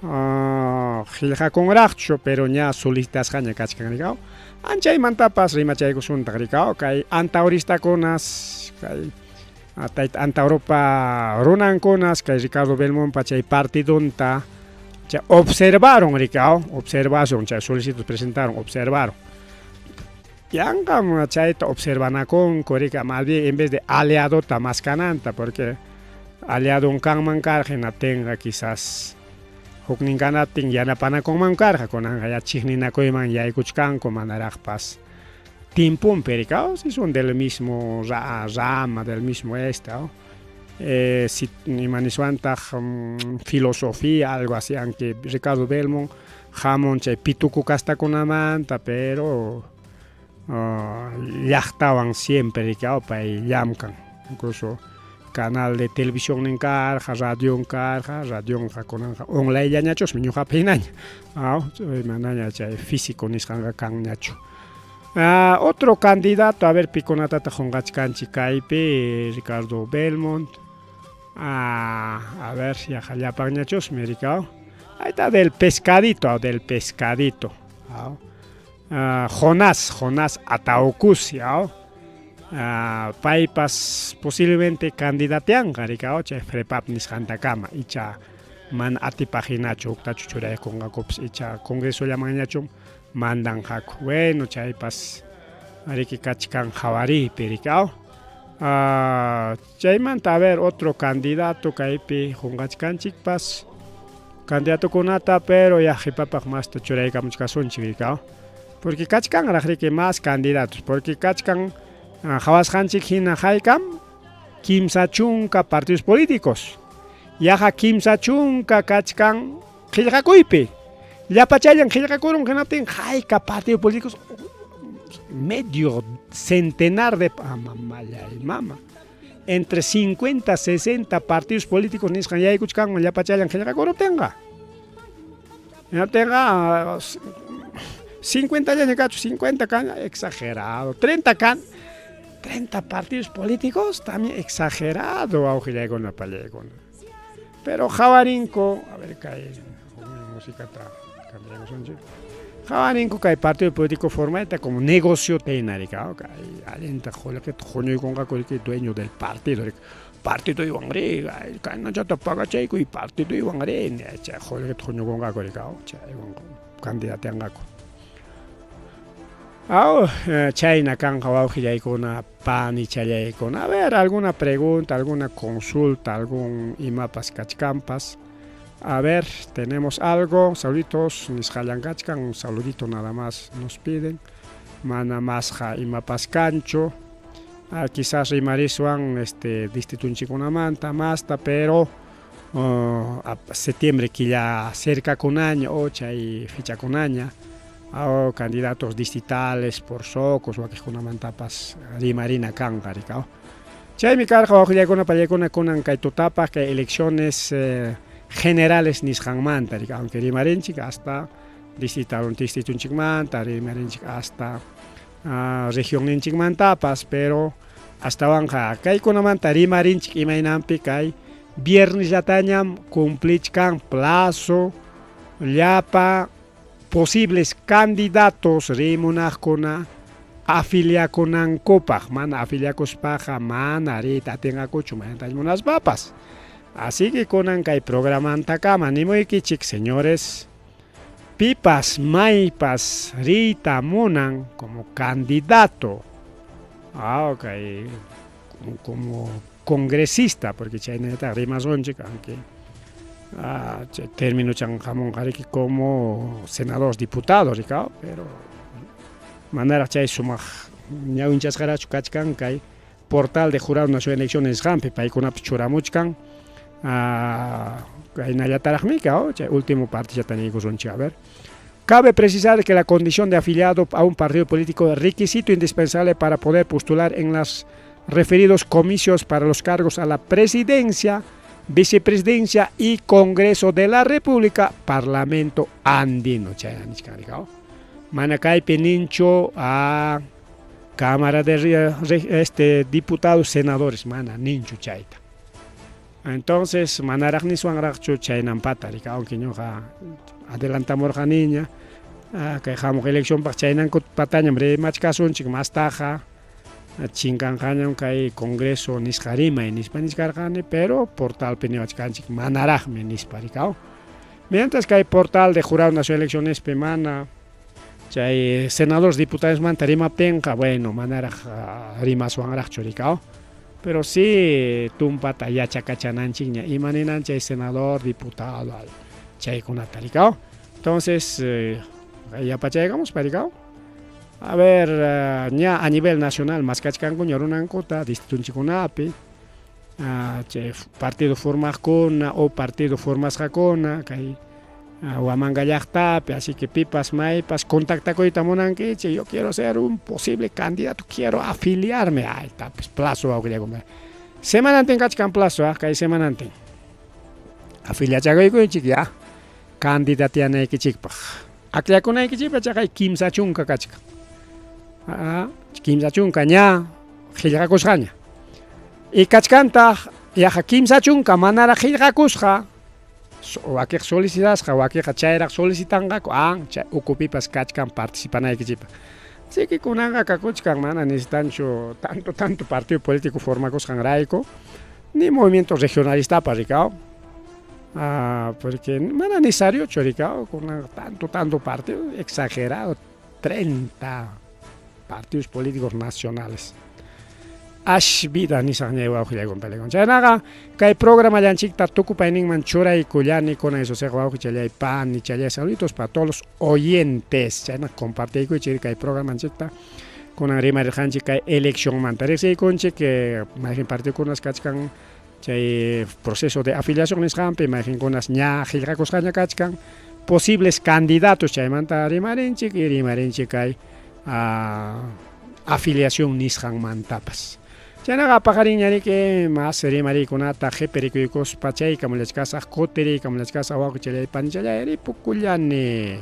qillqakunraqchu pero ña solicitasqaña kachkan rikaw. Anchaymantapas rimachaykusuntaq rikaw kay antauristakunas kay tayta Antauropa runankunas kay Ricardo Belmontpa chay partidonta chay observaron rikaw observación chay solicitud presentaron observaron. Yanqam chayta observanakunku rika más bien en vez de aliadota maskananta porque aliadon kanman karqa hinaptinqa quizás huknin kanaptin yanapanakunman karqa kunanqa ya chiqninakuyman yaykuchkanku manaraqpas tiemponpi rika si son del mismo rama del mismo esta si ima niswantaq filosofía algo así aunque Ricardo Belmont hamun chay pituku kastakunamanta pero llaqtawan siempre rika pay llamkan incluso canal de televisionnin karqa radion karqa radionqa kunanqa onlinellañachusmi ñuqapa hinaña manaña chay físico nisqanqa kanñachu. Otro candidato, a ver pikunatataq qunqachkanchik kaypi Ricardo Belmont a ver yaqa llapanñachusmi rikaw ahí está del pescadito del pescadito Jonás Jonás Ataucusi paypas posiblemente candidateanqa rikaw chay FREPAP nisqantakama icha mana atipaq hinachu huktachu churaykunqakupas icha congresollamanñachum mandanqaku bueno chaypas riki kachkan qhawariypi rikaw chaymanta a ver otro candidato kaypi qunqachkanchikpas candidatokunata pero ya qhipapaq masta churaykamuchkasunchik rikaw porque kachkanraq riki más candidatos porque kachkan qhawasqanchik hina haykam 30 partidos políticos yaqa 30 kachkan qillqakuypi llapachallan qillqakurun hinaptin hayka partidos políticos medio centenar de mamallay mama entre 50 60 partidos políticos nisqan yaykuchkanman llapachallan qillqakuruptinqa hinaptinqa 50 llaña kachu 50 kan exagerado 30 kan 30 partidos políticos también exagerado wawqillaykuna pallaykuna pero qhawarinku a ver kay musicata cambiaykusunchik qhawarinku kay partido político formayta como negocio hina rika kay allinta qullqita huñuykunqaku riki dueño del partido riki partiduywan ri kaynachata pagachaykuy partiduywan ri chay qullqita huñukunqaku rika chaywan candidateanqaku. Aw chayna kanqa wawqillaykuna panichallaykuna a ver alguna pregunta alguna consulta algún imapas kachkanpas a ver tenemos algo saluditos nisqallan kachkan un saludito nada más nos piden mana masqa imapas kanchu quizás rimariswan este distritunchikkunamanta masta pero septiembre killa cercakunaña o chay fechakunaña candidatos distritales por Socos wakiqkunamantapas rimarina kanqa rikaw chaymi karqa wawqillaykuna pallaykuna kunan kay tutapaq kay elecciones generales nisqanmanta rika aunque rimarinchik hasta distrital distritunchikmanta rimarinchik hasta regionninchikmantapas pero astawanqa kaykunamanta rimarinchik imaynanpi kay viernesllatañam cumplichkan plazo llapa posibles candidatos rimunaqkuna afiliakunankupaq mana afiliakuspaqa mana riyta atinqakuchu maymantaña munaspapas así que kunan kay programantakama nimuykichik señores pipas maypas riyta munan como candidato kay como congresista porque chaynallataq rimasunchik aunque chay término hamunqa riki como senador diputado rika pero manaraq chay sumaq ñawinchasqarachu kachkan kay portal de Jurado Nacional de Elecciones nisqanpi paykunapas churamuchkan kaynallataraqmi chay último partillata niykusunchik a ver. Cabe precisar que la condición de afiliado a un partido político es requisito indispensable para poder postular en las referidos comicios para los cargos a la presidencia Vicepresidencia y Congreso de la República, Parlamento Andino. Chayna nichkan rikaw. Mana kaypi ninchu a Cámara de este, Diputados, Senadores, mana ninchu chayta. Entonces, manaraq niswanraqchu chaynampata, rika, aunque ñuqa adelantamurqaniña, kay hamuq eleccionpaq chaynankupatañam rimachkasunchik mastaqa chinkanqañam kay Congreso nisqa rimay nispa nichkarqani, pero portalpi niwachkanchik manaraqmi nispa, rikaw. Mientras kay portal de Jurado Nacional de Eleccionespi mana chay senadores diputadosmanta rimaptinqa, bueno, manaraq rimaswanraqchu, rikaw. Pero sí tumpata yachakachananchikña ima ninan chay senador, diputado, chaykunata, rikaw. Entonces, yapachaykamuspa, rikaw. A ver, ña a nivel nacional maskachkankuña runankuta distritunchikkunapi, chay partido formaqkuna o partido formasqakuna kay Huamanga llaqtapi, así que pipas maypas contactakuyta munankichik, yo quiero ser un posible candidato, quiero afiliarme, ahí está, pues plazo wawqillakuna. Semanantin kachkan plazo, kay semanantin. Afiliachakuykunchik ya, candidatianaykichikpaq. Akllakunaykichikpaq chaqay 30 kachkan. 30 ña qillqakusqaña. Y kachkantaq yaqa 30 manaraq qillqakusqa, wakiqa solicitasqa, wakiqa chayraq solicitanqaku, chay ukupipas kachkan participanaykichikpaq. Así que kunanqa kakuchkan mana necesitanchu tanto tanto partido político formakusqanrayku, ni movimiento regionalistapa, rikaw. Porque mana necesariochu, rikaw, kunanqa tanto tanto partido, exagerado, 30 partidos políticos nacionales. Ash vida nisaqñay wawqillaykuna palaykuna. Chaynaqa kay programallanchikta tukupayninman churaykullani kunan susiqa wawqichallay panichallay, saluditos para todos los oyentes. Chayna compartiykuychik kay programanchikta. Kunan rimarirqanchik kay eleccionmanta. Riqsiykunchik mayqin partidokunas kachkan chay proceso de afiliación nisqanpi, mayqinkunas ña qillqakusqaña kachkan, posibles candidatos chaymanta rimarinchik y rimarinchik kay afiliación nisqanmantapas. Chaynaqa paqarinña riki mas rimariykunata qhipirikuykuspa chaykamullachkasaq, kutiriykamullachkasaq wawqichallay panichallay ripukullani.